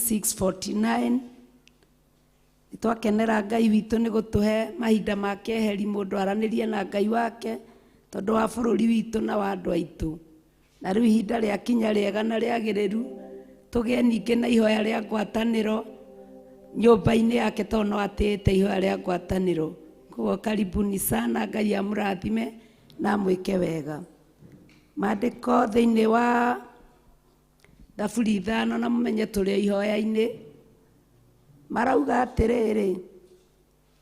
6:49. Nĩ twakenera Ngai witũ nĩ gũtũhe mahinda ma keheri mũndũ aranĩrie na Ngai wake tondũ wa bũrũri witũ na wa andũ aitũ. Na rĩu ihinda rĩakinya rĩega na rĩagĩrĩru tũgĩe ningĩ na ihoya rĩa ngwatanĩro nyũmba-inĩ yake tondũ no atĩĩte ihoya rĩa ngwatanĩro. Koguo karibuni sana, Ngai amũrathime na amwĩke wega. Maandĩko thĩinĩ wa Thaburi 5 na mũmenye tũrĩ ihoya-inĩ marauga atĩrĩrĩ,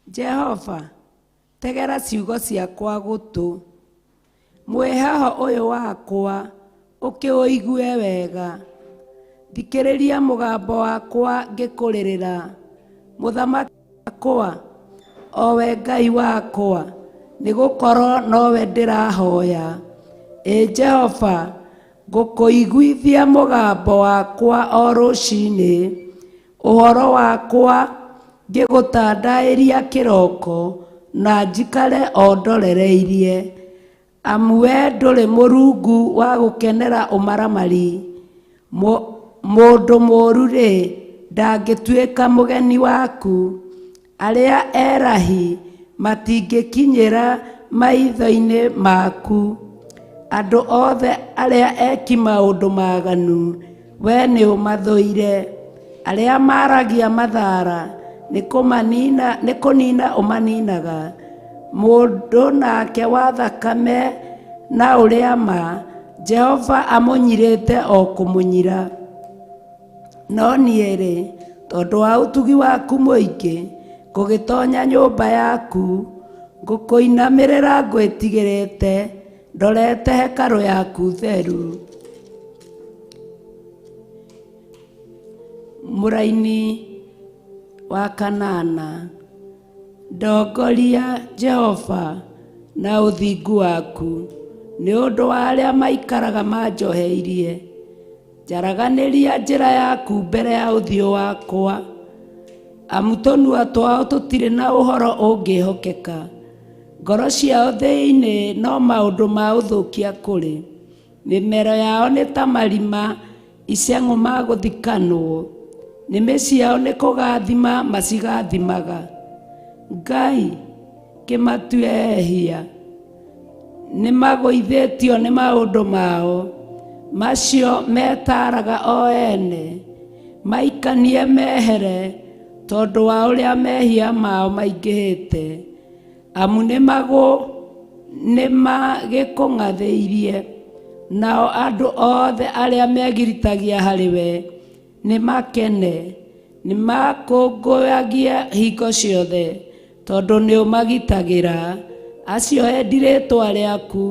Jehova, tegera ciugo ciakwa gũtũ, mwĩhaho ũyũ wakwa ũkĩũigue wega. Thikĩrĩria mũgambo wakwa ngĩkũrĩrĩra, mũthamaki wakwa, o we Ngai wakwa, nĩgũkorwo nowe ndĩrahoya. Ĩ Jehova, ngũkũiguithia mũgambo wakwa o rũcinĩ, ũhoro wakwa ngĩgũtandaĩria kĩroko, na njikare o ndorereirie. Amu we ndũrĩ mũrungu wa gũkenera ũmaramari, mũndũ mũũru-rĩ, ndangĩtuĩka mũgeni waku. Arĩa erahi matingĩkinyĩra maitho-inĩ maku. Andũ othe arĩa eki maũndũ maganu, we nĩũmathũire. Arĩa maragia mathara, nĩ kũnina ũmaninaga. Mũndũ nake wa thakame na ũrĩa ma, Jehova amũnyirĩte o kũmũnyira. No niĩ-rĩ, tondũ wa ũtugi waku mũingĩ, ngũgĩtonya nyũmba yaku, ngũkũinamĩrĩra ngwĩtigĩrĩte, ndorete hekarũ yaku theru. Mũraini wa kanana. Ndongoria, Jehova, na ũthingu waku, nĩ ũndũ wa arĩa maikaraga manjoheirie. Njaraganĩria njĩra yaku mbere ya ũthiũ wakwa, amu tũnua twao tũtirĩ na ũhoro ũngĩhokeka. Ngoro ciao thĩinĩ no maũndũ ma ũthũkia kũrĩ. Mĩmero yao nĩ ta marima iceng'ũ ma gũthikanwo, nĩmĩ ciao nĩ kũgathima macigathimaga. Ngai, kĩmatue ehia, nĩ magũithĩtio nĩ maũndũ mao, macio metaaraga o ene, maikanie mehere tondũ wa ũrĩa mehia mao maingĩhĩte. Amu nĩmagĩkũng'athĩirie, nao andũ othe arĩa megiritagia harĩ we nĩmakene, nĩmakũngũyagie hingo ciothe, tondũ nĩũmagitagĩra. Acio endi rĩĩtwa rĩaku,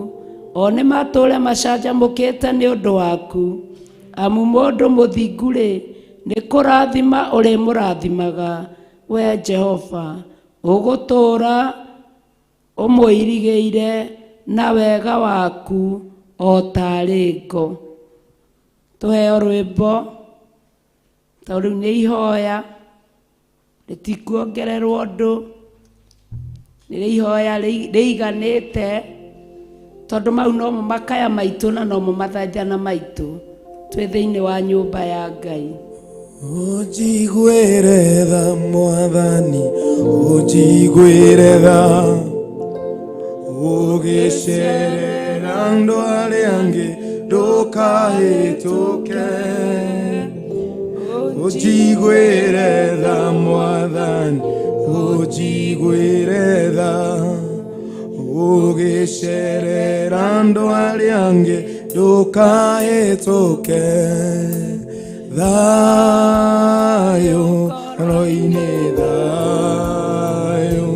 o nĩmatũũre macanjamũkĩte nĩ ũndũ waku. Amu mũndũ mũthingu-rĩ, nĩ kũrathima ũrĩmũrathimaga, wee Jehova, ũgũtũũra ũmũirigĩire na wega waku o tarĩ ngo. Tũheo rwĩmbo tondũ rĩu nĩ ihoya rĩtikuongererwo ũndũ, nĩ ihoya rĩiganĩte tondũ mau nomo makaya maitũ na nomo mathanjana maitũ twĩ thĩinĩ wa nyũmba ya Ngai. Ũnjiguĩre tha Mwathani, ũnjiguĩre tha, ũgĩcerera andũ arĩa angĩ ndũkahĩtũke. Ũnjiguĩre tha Mwathani, ũnjiguĩre tha, ũgĩcerera andũ arĩa angĩ ndũkahĩtũke. Thayũ ngoro-inĩ, thayũ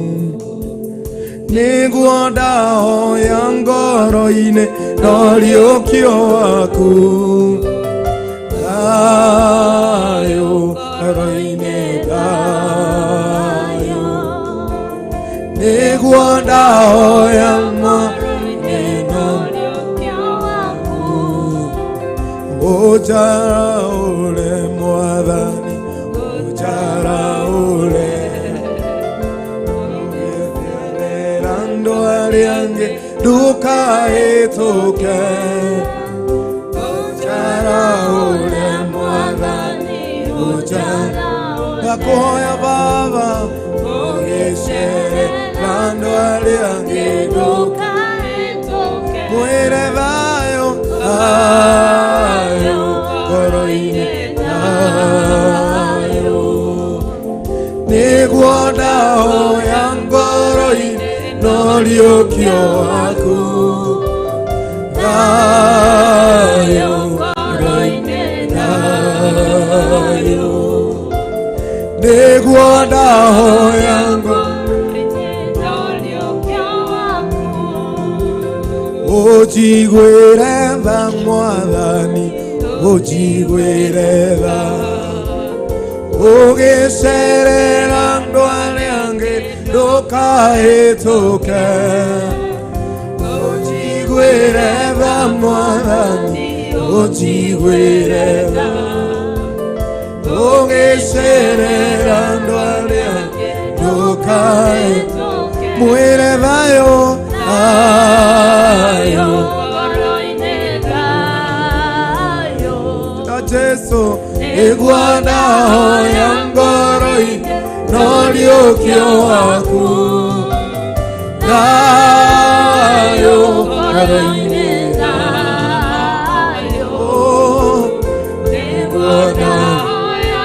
nĩguo ndahoya ngoro-inĩ ndoriũkio waku. Thayũ ngoro-inĩ, thayũ nĩguo ndahoya ngoro-inĩ ndoriũkio waku. Ũnjaraũre Mwathani, ũnjaraũre, ũgĩcerera andũ arĩa angĩ ndũkahĩtũke. Ũnjaraũre Mwathani, ũnjaraũre. Ndakuhoya Baba ũgĩcerera andũ arĩa angĩ mwĩre thayũ thayũ ngoro-inĩ thayũ nĩguo ndahoya ngoro-inĩ no riũkio waku thayũ ngoro-inĩ thayũ nĩguo ndahoya ũnjiguĩre tha Mwathani ũnjiguĩre tha ũgĩcerera andũ arĩa angĩ ndũkahĩtũke ũnjiguĩre tha Mwathani ũnjiguĩre tha ũgĩcerera andũ arĩa angĩ ndũkahĩtũke mwĩre thayũ thayũ ta Jesu nĩguo ndahoya ngoro-inĩ no riũkio waku thayũ ngoro-inĩ nĩguo ndahoya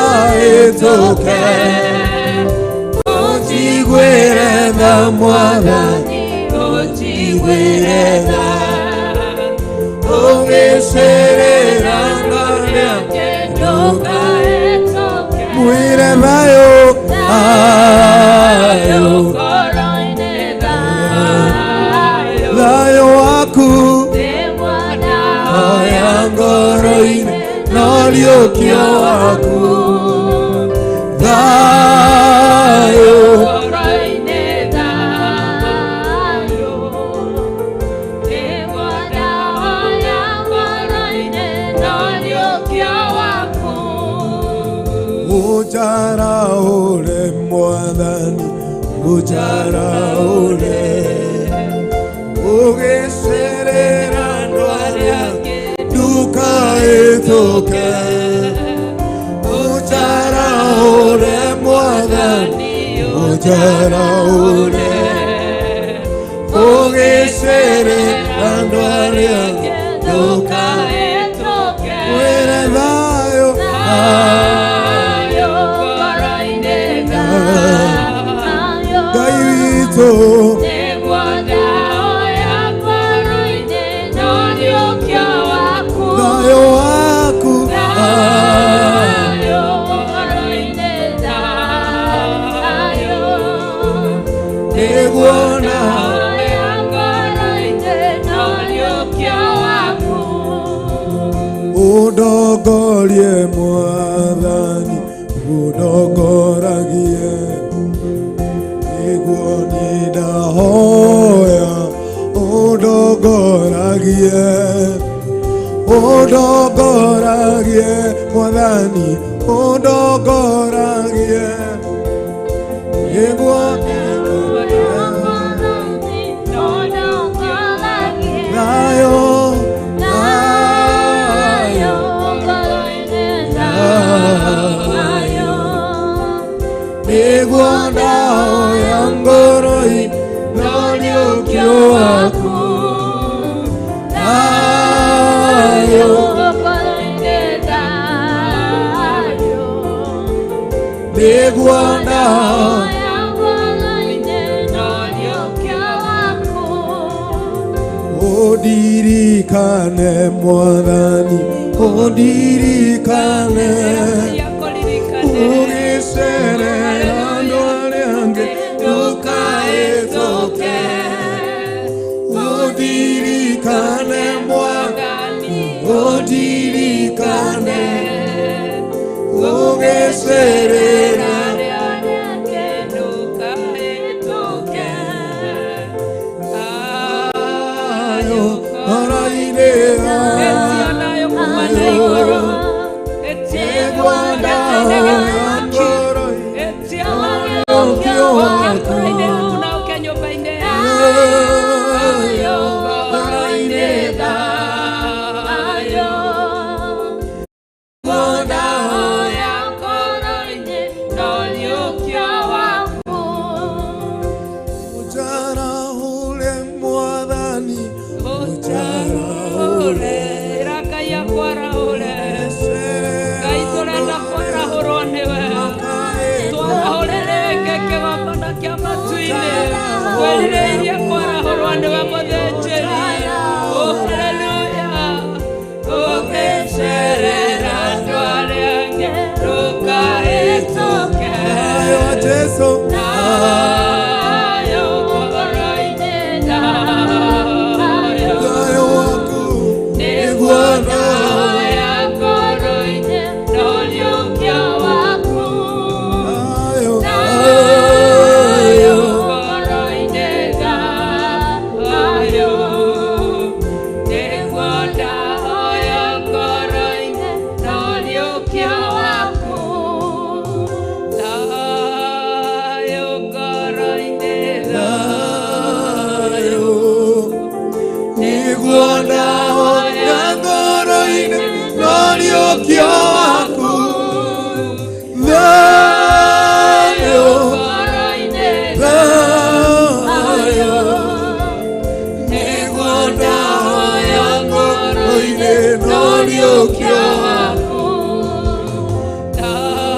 ndũkahĩtũke ũnjiguĩre tha Mwathani ũnjiguĩre tha ũgĩcerera andũ arĩa angĩ ndũkahĩtũke mwĩre thayũ thayũ thayũ waku hoya ngoro-inĩ no riũkio waku thayũ ũnjarahũre Mwathani ũnjarahũre ũgĩcerera andũ arĩa angĩ ndũkahĩtũke ũnjarahũre Mwathani ũnjarahũre ũgĩcerera andũ arĩa angĩ ndũkahĩtũke mwĩre thayũ Ngai witũ thayũ waku nĩguo ũndongorie Mwathani ũndongoragie nĩguo niĩ ndahoya ũndongoragie ũndongoragie Mwathani ũndongoragie nĩguo thayũ thayũ nĩguo ndahoya ngoro-inĩ no riũkio waku thayũ nĩguo ndahoya ũndirikane Mwathani ũndirikane ũgĩcerera andũ arĩa angĩ ndũkahĩtũke ũndirikane Mwathani ũndirikane ũgĩcerera thayũ ngoro-inĩ thayũ Ngoro-inĩ thayũ ndahoya ngoro-inĩ noriũkio waku. Ũnjarahũre Mwathani, Ũnjarahũre, ĩra Ngai akwarahũre. Ngai tũrenda kwarahũrwo nĩwe. Twarahũre rĩngĩ kĩgongona kĩa matu-inĩ. Twĩrirĩirie kwarahũrwo nĩwe mũthĩnjĩri. Oh, hallelujah. Ũgĩcerera andũ arĩa angĩ, ndũkahĩtũke. Thayũ wa Jesũ. Thayũ ngoro-inĩ, thayũ. Thayũ waku nĩguo Nĩguo ndahoya ngoro-inĩ, noriũkio waku. Thayũ, Thayũ ngoro-inĩ, thayũ. Nĩguo ndahoya ngoro-inĩ, noriũkio waku. Thayũ ngoro-inĩ, thayũ. Nĩguo ndahoya ngoro-inĩ noriũkio waku. Thayũ, Ngoro-inĩ, thayũ. Nĩguo ndahoya ngoro-inĩ noriũkio waku.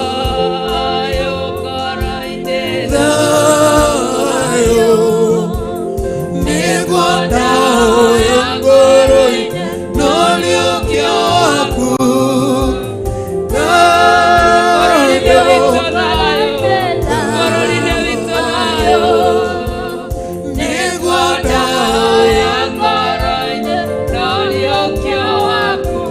Thayũ ngoro-inĩ, Thayũ, nĩguo ndahoya ngoro-inĩ noriũkio waku. Bũrũri-inĩ Thayũ, witũ thayũ, bũrũri-inĩ witũ thayũ. nĩguo Nĩguo ndahoya ndahoya ngoro-inĩ noriũkio waku.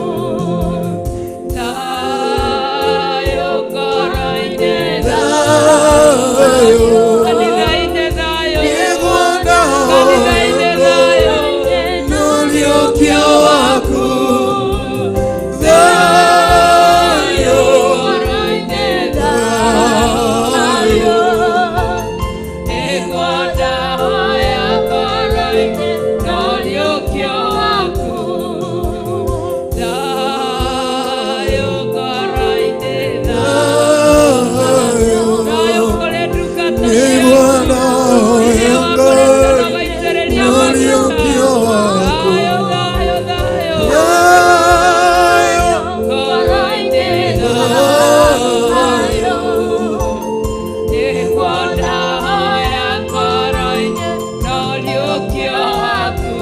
Thayũ ngoro-inĩ, Thayũ, kanitha-inĩ thayũ, nĩguo ndahoya kanitha-inĩ thayũ. noriũkio waku. Thayũ, Ngoro-inĩ thayũ. Nĩguo ndahoya ngoro-inĩ noriũkio waku. Thayũ ngoro-inĩ, Thayũ, thayũ kũrĩ ndungata nĩguo ciaku. ndahoya ngoro-inĩ noriũkio waku. Thayũ, thayũ, thayũ. Thayũ, Ngoro-inĩ, thayũ. Nĩguo ndahoya ngoro-inĩ noriũkio waku.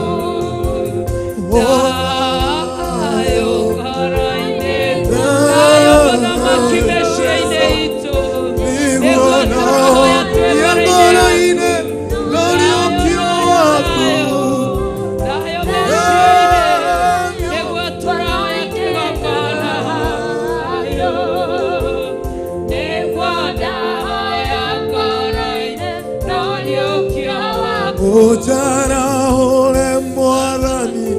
Thayũ ngoro-inĩ, thayũ mũthamaki mĩciĩ-inĩ itũ. nĩguo Nĩguo tũrahoya twĩ ndahoya ngoro-inĩ ngoro-inĩ noriũkio waku. Thayũ mĩciĩ-inĩ, nĩguo tũrahoya kĩgongona. Thayũ, nĩguo ndahoya ngoro-inĩ noriũkio waku. Ũnjarahũre Mwathani,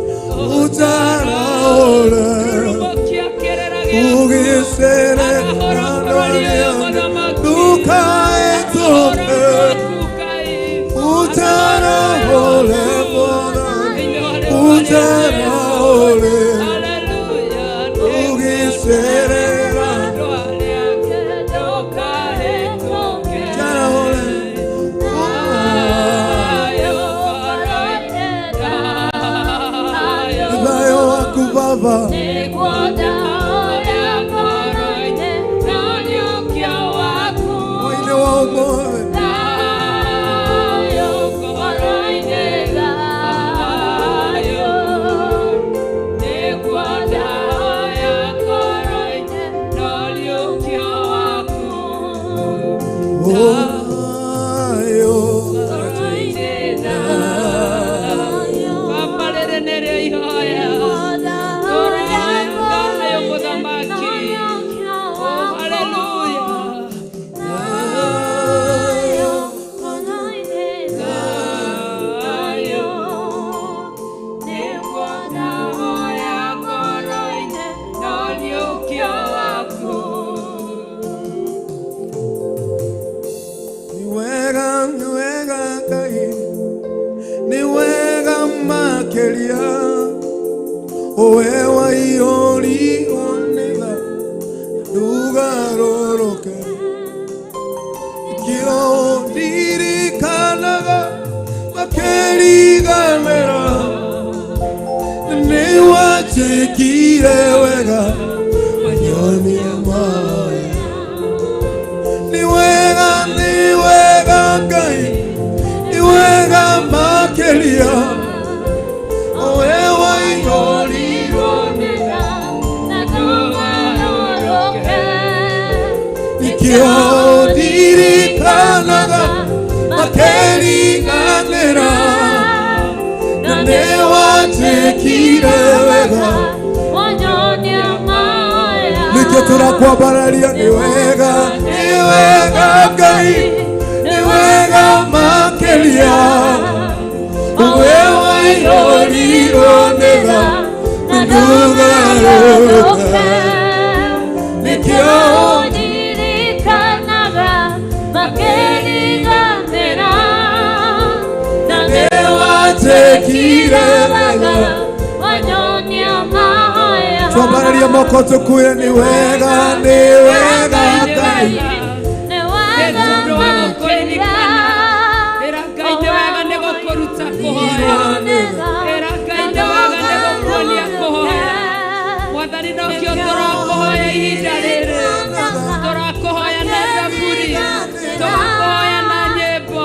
ũnjarahũre. Rũrũmũkia kĩrĩra gĩaku. Ũgĩcere Arahũra andũ bũrũri arĩa ũyũ angĩ, mũthamaki. ndũkaĩtũke. Ũnjarahũre Mwathani, ũnjarahũre. Ũgĩcerera ũnjarahũre. Thayũ waku Baba, mũinĩ wa ũmũthĩ. Thayũ ngoro-inĩ, thayũ. Makeria Owe waiyũrirwo nĩ tha ndũgarũrũke Kĩo ndirikanaga makĩriganĩra Nĩwanjĩkire wega wanyonia mahoya Nĩ wega Ngai nĩ wega makĩria Owe waiyũrirwo nĩ tha Nikio ndirikanaga makĩriganĩra Na nĩwanjĩkire wega Nikio tũrakwambararia nĩ wega Ngai nĩ wega makĩria Owe waiyũrirwo nĩ tha ndũgarũrũke Nikio ndirikanaga makĩriganĩra Na nĩwanjĩkire wega wanyonia mahoya Twambararia moko tũkwĩre nĩ wega Ngai Nĩ wega makĩria Ĩra Ngai nĩ wega nĩ gũkũruta kũhoya Ĩra Ngai nĩ wega nĩ gũkuonia kũhoya Mwathani nokĩo tũrakũhoya ihinda rĩrĩ tũrakũhoya na thaburi tũgakũhoya na nyĩmbo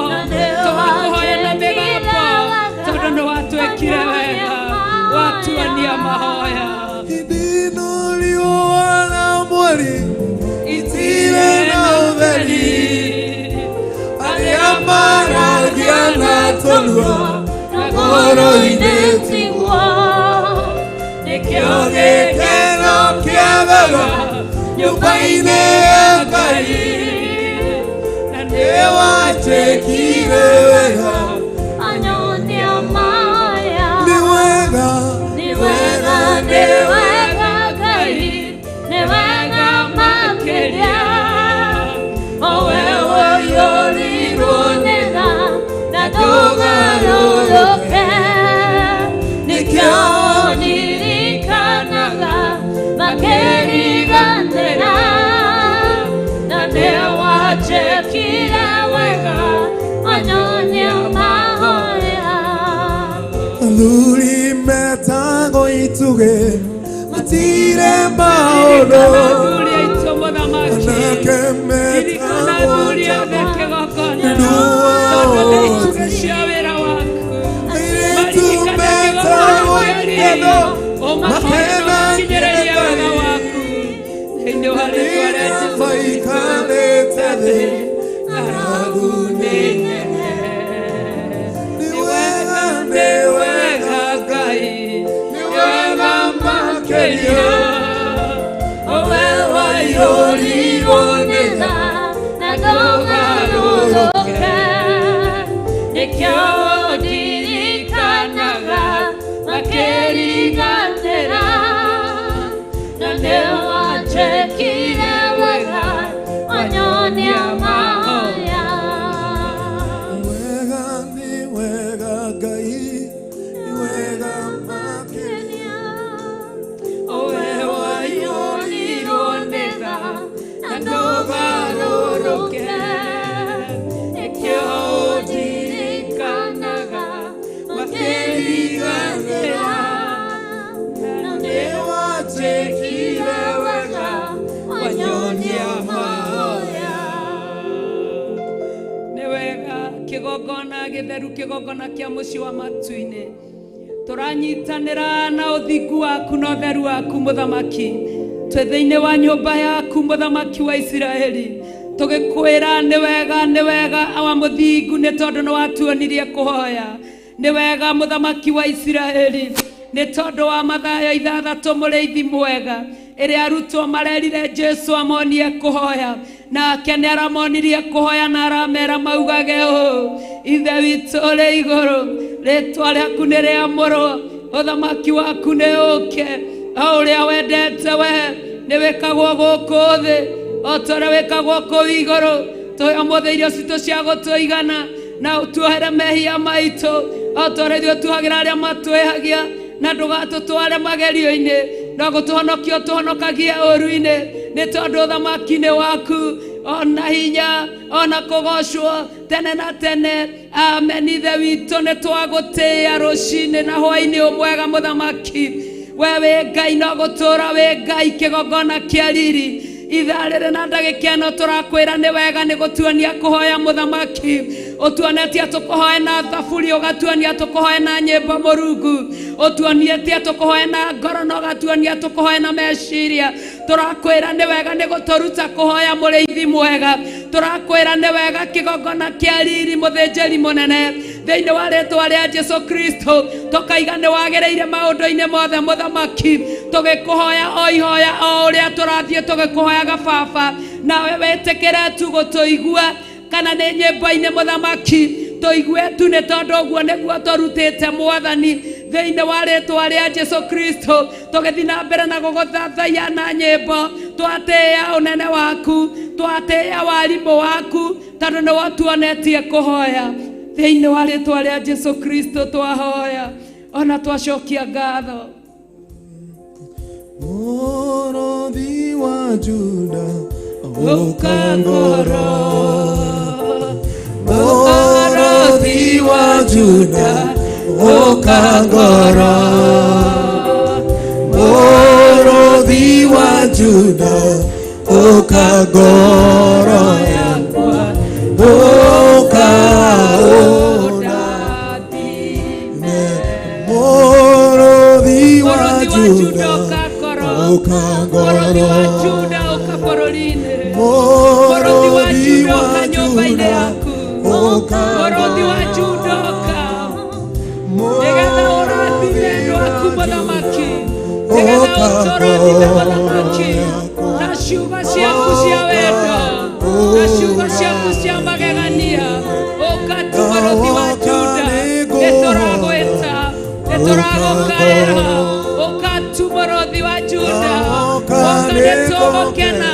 tũgakũhoya na mĩgambo tondũ nĩ watwĩkire wega watuonia mahoya Hĩndĩ ĩno riũa na mweri itirĩ na ũtheri Arĩa maragia na tũnua ngoro-inĩ tiguo nĩkĩo gĩkeno kĩagaga nyũmba-inĩ ya Ngai na Nĩwanjĩkire wega anyonia mahoya nĩ wega Nĩ wega nĩ wega Ngai nĩ wega makĩria Owe ũiyũrirwo nĩ tha na ndũgarũrũke Nĩkĩo ndirikanaga makĩriganĩra Na nĩwanjĩkire wega wanyonia mahoya Athuri metagwo itugĩ matirĩ maũndũ athuri aitũ mũthamaki Anake ririkana metagwo athuri othe njamba kĩgongona nĩ tondũ nĩ ũhoti itugĩ cia wĩra waku Airĩtu maririkane metagwo kĩgongona kĩeri ikeno ũmahoe na ũmakinyĩrĩrie makenagĩre wega waku thĩinĩ wa rĩtwa rĩa Jesũ Kristo maikarĩte thĩ ng'aragu nĩ nene Nĩ wega nĩ wega Ngai nĩ wega makĩria Owe waiyũrirwo nĩ tha na ndũgarũrũke Nĩkĩo ndirikanaga makĩriganĩra Na nĩwanjĩkire wega wanyonia mahoya Wega nĩ wega Ngai nĩ wega makĩria Owe waiyũrirwo nĩ tha na ndũgarũrũke Nĩkĩo ndirikanaga makĩriganĩra Na nĩwanjĩkire wega wanyonia mahoya Nĩ wega kĩgongona gĩtheru kĩgongona kĩa mũciĩ wa matu-inĩ tũranyitanĩra na ũthingu waku na ũtheru waku mũthamaki twĩ thĩinĩ wa nyũmba yaku mũthamaki wa Isiraeli tũgĩkwĩra nĩ wega awa mũthingu nĩ tondũ nĩ watuonirie kũhoya nĩ wega mũthamaki wa Isiraeli nĩ tondũ wa Mathayo 6 mũrĩithi mwega ĩrĩa arutwo marerire Jesũ amonie kũhoya nake nĩ aramonirie kũhoya na aramera maugage ũũ Ithe witũ ũrĩ igũrũ rĩtwa rĩaku nĩ rĩamũrwo ũthamaki waku nĩ ũũke o ũrĩa wendete we nĩ wĩkagwo gũkũ thĩ o ta ũrĩa wĩkagwo kũu igũrũ tũhe ũmũthĩ irio citũ cia gũtũigana na ũtuohere mehia maitũ O ta ũrĩa ithuĩ tuohagĩra arĩa matwĩhagia, na ndũgatũtware magerio-inĩ, no gũtũhonokia ũtũhonokagie ũũru-inĩ, nĩ tondũ ũthamaki nĩ waku, ona hinya, ona kũgocwo tene na tene. Amen. Ithe witũ, nĩ twagũtĩĩa rũcinĩ na hwaĩ-inĩ ũmwega mũthamaki. We wĩ Ngai no gũtũũra wĩ Ngai, kĩgongona kĩa riri. Ithaa rĩrĩ na ndagĩka ĩno tũrakwĩra nĩ wega nĩ gũtuonia kũhoya mũthamaki. Ũtuonetie tũkũhoe na thaburi, ũgatuonia tũkũhoe na nyĩmbo mũrungu, ũtuonietie tũkũhoe na ngoro na ũgatuonia tũkũhoe na meciria. Tũrakwĩra nĩ wega nĩ gũtũruta kũhoya mũrĩithi mwega. Tũrakwĩra nĩ wega kĩgongona kĩa riri mũthĩnjĩri mũnene, thĩinĩ wa rĩtwa rĩa Jesu Kristo tũkaiga nĩ wagĩrĩire maũndũ-inĩ mothe mũthamaki. Tũgĩkũhoya o ihoya o ũrĩa tũrathiĩ tũgĩkũhoyaga baba, nawe wĩtĩkĩre tu gũtũigua, kana nĩ nyĩmbo-inĩ mũthamaki tũigue tu, nĩ tondũ ũguo nĩguo tũrutĩte mwathani, thĩinĩ wa rĩtwa rĩa Jesu Kristo. Tũgĩthiĩ na mbere na gũgũthathaiya na nyĩmbo, twatĩĩa ũnene waku, twatĩĩa warimũ waku, tondũ nĩwe tuonetie kũhoya. Thĩinĩ wa rĩtwa rĩa Jesu Kristo twahoya ona twacokia ngatho. Mũrũthi wa Juda, ũka ngoro. Mũrũthi wa Juda, ũka ngoro. Mũrũthi wa Juda, ũka ngoro yakwa, ũka ũndathime. Mũrũthi wa Mũrũthi wa Juda Juda, ũka ngoro. ũka Mũrũthi wa ngoro. Juda ũka bũrũri-inĩ. Mũrũthi wa Mũrũthi Juda wa ũka nyũmba-inĩ Juda, yaku. ũka Mũrũthi wa Juda ũka, nĩgetha ũrathime andũ aku mũthamaki, nĩgetha ũtũrathime mũthamaki na ciugo ciaku cia wendo, na ciugo ciaku cia magegania. Ũka tu mũrũthi wa Juda, nĩtũragwĩta, nĩtũragũkaĩra. Ũka tu mũrũthi wa Juda, ũka nĩtũgũkena,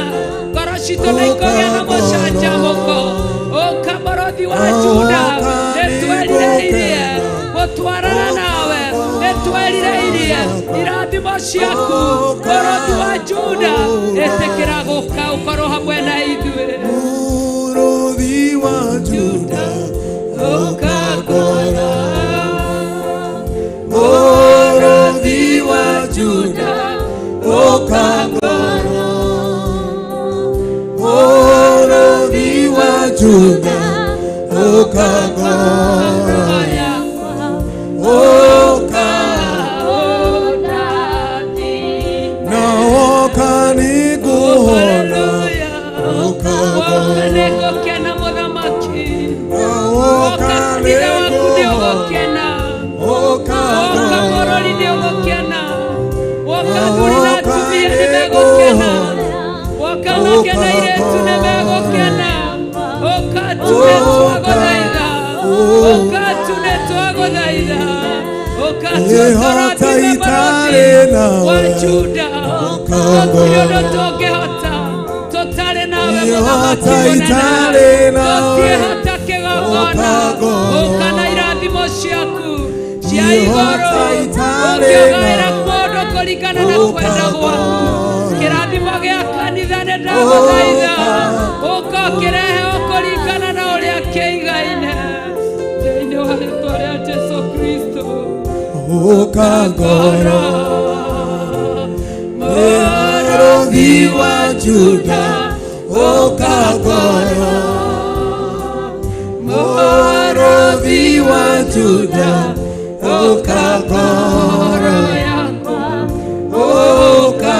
ngoro citũ nĩikũgĩa na mũcanjamũko. Ũka mũrũthi wa Juda, nĩtwerirĩirie gũtwarana nawe, nĩtwerirĩirie irathimo ciaku. Mũrũthi wa Juda, ĩtĩkĩra gũka ũkorwo hamwe na ithuĩ. Mũrũthi wa Juda, Ũka ngoro. Mũrũthi wa Juda, ũka ngoro. Mũrũthi wa Juda, ũka ngoro. Ũka na woka nĩngũhona. Ũka ngoro. Nĩngũkena mũthamaki. Na Woka woka kanitha waku nĩngũhona. nĩũgũkena. Ũka Woka ngoro. bũrũri nĩũgũkena. Woka athuri na atumia nĩmegũkena. Woka anake na airĩtu nĩmegũkena. Ũka tu nĩtwagũthaitha. Ũka tu nĩtwagũthaitha. Ũka tu ũtũrathime mũrũthi wa Juda. Tũtirĩ ũndũ tũngĩhota tũtarĩ nawe mũthamaki mũnene. Tũtiĩhota kĩgongona. Ũka na irathimo ciaku cia igũrũ, ũkĩgaĩra mũndũ kũringana na kwenda gwaku. Kĩrathimo gĩa kanitha nĩ ndagũthaitha, ũka ũkĩrehe kũringana na ũrĩa kĩigaine, thĩinĩ wa rĩtwa rĩa Jesu Kristo. Ũka ngoro. Mũrũthi wa Juda, ũka ngoro. Mũrũthi wa Juda, ũka ngoro. Yakwa, Ũka.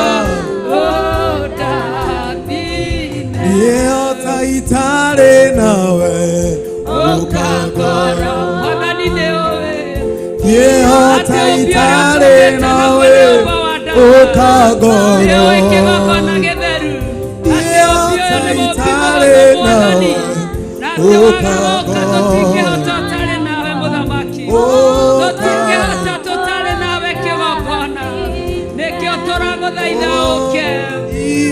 Ũndathime. Ndiĩhota itarĩ nawe, ũka ngoro. Mwathani nĩũĩ Ndiĩhota itarĩ nawe, ũka ngoro. nĩũĩ kĩgongona gĩtheru, atĩ ũmbi ũyũ nĩ mũmbi mũhũthũ mwathani, na atĩ waga gũka tũtingĩhota ũtarĩ nawe mũthamaki, tũtingĩhota tũtarĩ nawe kĩgongona. Nĩkĩo tũragũthaitha ũke,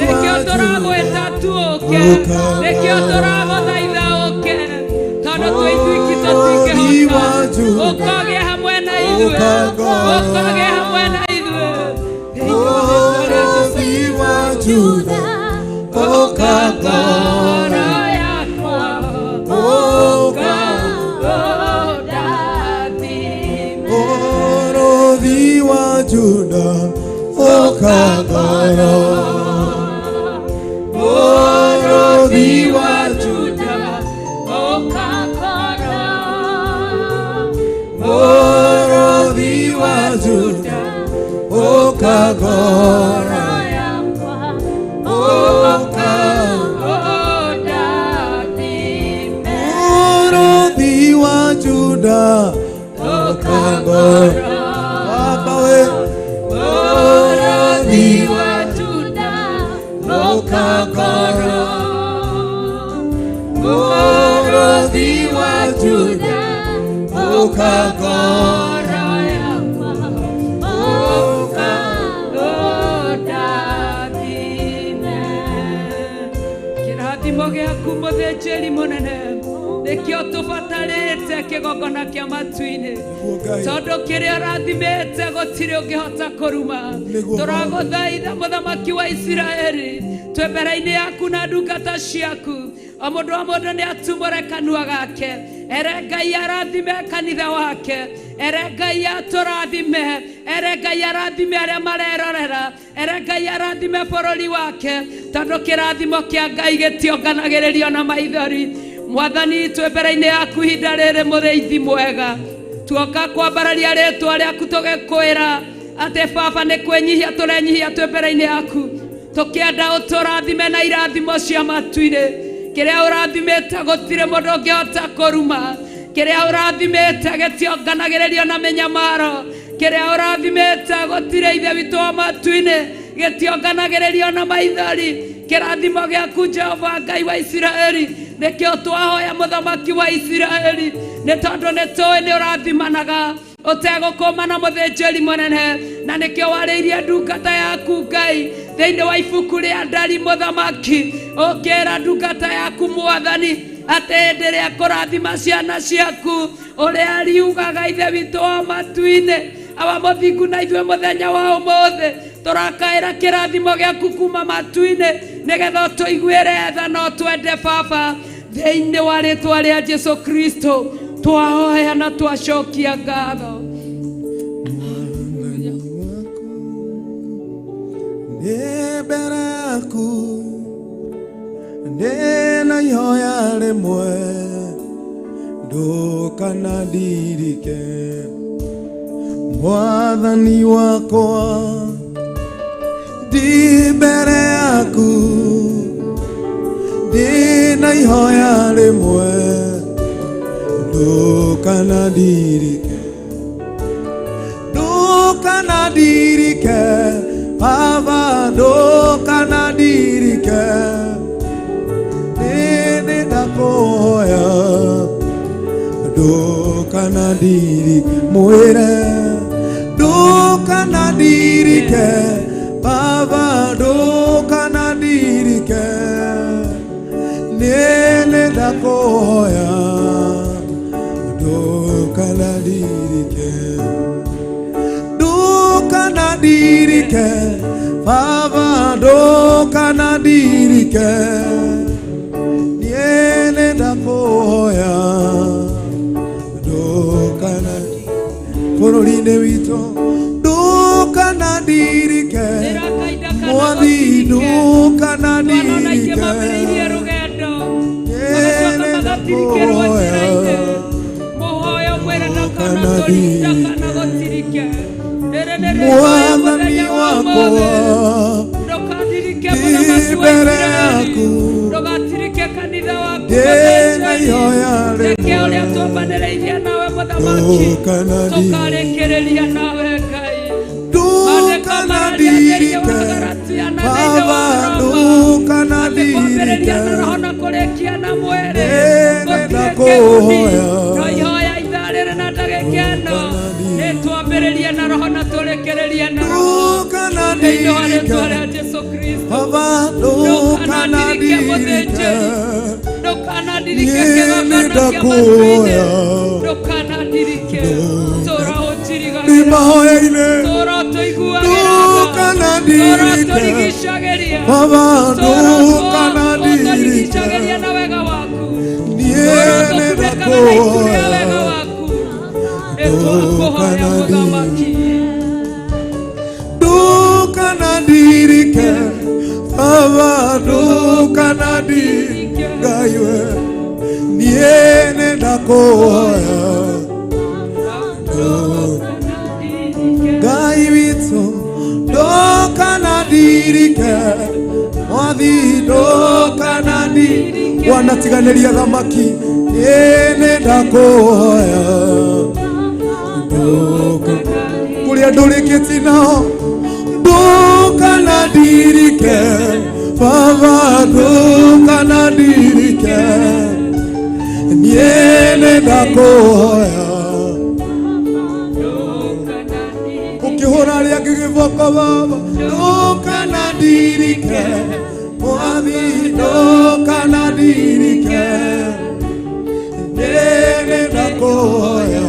nĩkĩo tũragwĩta tu ũke, nĩkĩo tũragũthaitha ũke, tondũ twĩ ithuiki tũtingĩhota. Ũkagĩa ithuĩ, Ũka ngoro. ũkagĩe hamwe na ithuĩ thĩinĩ wa rĩĩtwa rĩa Jesũ. Mũrũthi wa Juda, ũka ngoro. Ngoro yakwa, Ũka. ũndathime. Mũrũthi wa Juda, ũka ngoro. Mũrũthi wa Juda, ũka ngoro. Mũrũthi wa Juda, ũka ngoro. Ũka. Ũndathime. Mũrũthi wa Juda, ũka ngoro. Baba we, Mũrũthi wa Juda, ũka ngoro. Mũrũthi wa Juda, ũka ngoro. Ngoro yakwa, ũka ũndathime. Kĩrathimo gĩaku mũthĩnjĩri mũnene nĩkĩo tũbatarĩte kĩgongona kĩa matu-inĩ, Nĩguo Ngai. tondũ kĩrĩa ũrathimĩte gũtirĩ ũngĩhota kũruma. Nĩguo. Tũragũthaitha mũthamaki wa Isiraeli, twĩ mbere-inĩ yaku na ndungata ciaku, o mũndũ o mũndũ nĩ atumũre kanua gake, ere Ngai arathime kanitha wake, ere Ngai atũrathime, ere Ngai arathime arĩa marerorera, ere Ngai arathime bũrũri wake, tondũ kĩrathimo kĩa Ngai gĩtionganagĩrĩrio na maithori. Mwathani, twĩ mbere-inĩ yaku ihinda rĩrĩ, mũrĩithi mwega, tuoka kwambararia rĩtwa rĩaku tũgĩkwĩra atĩ baba nĩ kwĩnyihia tũrenyihia twĩ mbere-inĩ yaku, tũkĩenda ũtũrathime na irathimo cia matu-inĩ. Kĩrĩa ũrathimĩte gũtirĩ mũndũ ũngĩhota kũruma, kĩrĩa ũrathimĩte gĩtionganagĩrĩrio na mĩnyamaro, kĩrĩa ũrathimĩte gũtirĩ ithe witũ wa matu-inĩ gĩtionganagĩrĩrio na maithori. Kĩrathimo gĩaku Jehova Ngai wa Isiraeli nĩkĩo twahoya mũthamaki wa Isiraeli, nĩ tondũ nĩ tũĩ nĩ ũrathimanaga ũtegũkũmana mũthĩnjĩri mũnene, na nĩkĩo warĩirie ndungata yaku Ngai thĩinĩ wa ibuku rĩa Ndari mũthamaki, ũkĩra ndungata yaku mwathani atĩ hĩndĩ ĩrĩa kũrathima ciana ciaku ũrĩa riugaga ithe witũ wa matu-inĩ, awa mũthingu na ithuĩ mũthenya wa ũmũthĩ tũrakaĩra kĩrathimo gĩaku kuma matu-inĩ, nĩgetha ũtũiguĩre tha na ũtwende baba, thĩinĩ wa rĩtwa rĩa Jesu Kristo twahoya na twacokia ngatho. Mwathani waku, ndĩ mbere yaku, ndĩ na ihoya rĩmwe, ndũkanandirike. Mwathani wakwa, ndĩ mbere yaku, ndĩ na ihoya rĩmwe, ndũkanandirike. Ndũkanandirike, Baba, ndũkanandirike. Nĩ ndakũhoya, ndũkanandirike. Mwĩre, ndũkanandirike, Baba, ndũkanandirike. Nĩ ndakũhoya, ndũkanandirike. Ndũkanandirike, Baba, ndũkanandirike. Niĩ nĩ ndakũhoya, ndũkanandirike. Bũrũri-inĩ witũ, ndũkanandirike. Ndĩrakainda kana Mwathi, gũtirike. Twana aingĩ ndũkanandirike. mambĩrĩirie rũgendo Niĩ magacoka nĩ magatirikĩrwo ndakũhoya. njĩra-inĩ. Mũhoyo mwĩre ndakana gũtirike. Rĩrĩ nĩ rĩhoya Mwathani mũthenya wa wakwa, ũmũthĩ, ndũkandirike ndĩ mũthamaki wa mbere Isiraeli, yaku, ndũgatirike kanitha waku ndĩ na mũthĩnjĩri. ihoya Reke ũrĩa rĩmwe, twambanĩrĩirie nawe mũthamaki ndũkanandirike. tũkarĩkĩrĩria nawe Ngai. Maandĩko mararia thĩinĩ wa Ndũkanandirike, Galatia na thĩinĩ Baba, wa Roma atĩ kwambĩrĩria ndũkanandirike. na roho na kũrĩkia na mwĩrĩ Nĩ gũtirĩ kĩguni, ndakũhoya, no ihoya ithaa rĩrĩ na ndagĩka ĩno nĩ twambĩrĩrie na roho na tũrĩkĩrĩrie na roho thĩinĩ wa rĩtwa ndũkanandirike. rĩa Jesu Kristo. Baba, Ndũkanandirike ndũkanandirike. mũthĩnjĩri, ndũkanandirike Niĩ nĩ kĩgongona kĩa matu-inĩ, ndakũhoya, ndũkanandirike tũra ũnjiriganaga. mahoya-inĩ Tũra tũiguagĩra tha. Tũra ndũkanandirike tũrigicagĩria. Baba Tũra ndũkanandirike ũtũrigicagĩria na wega waku. Niĩ Tũra nĩ tũkunĩkaga na itu rĩa wega ndakũhoya waku. Nĩ twakũhoya mũthamaki. Ndũkanandirike Baba ndũkanandirike Ngai we niĩ nĩ ndakũhoya Ngai witũ ndũkanandirike Mwathi ndũkanandirike wanatiganĩria thamaki niĩ nĩ ndakũhoya kũrĩa ndũrĩkĩtie nao ndũkanandirike Baba ndũkanandirike niĩ nĩ ndakũhoya ũkĩhũra arĩa angĩ gĩboko baba ndũkanandirike Mwathi ndũkanandirike niĩ nĩ ndakũhoya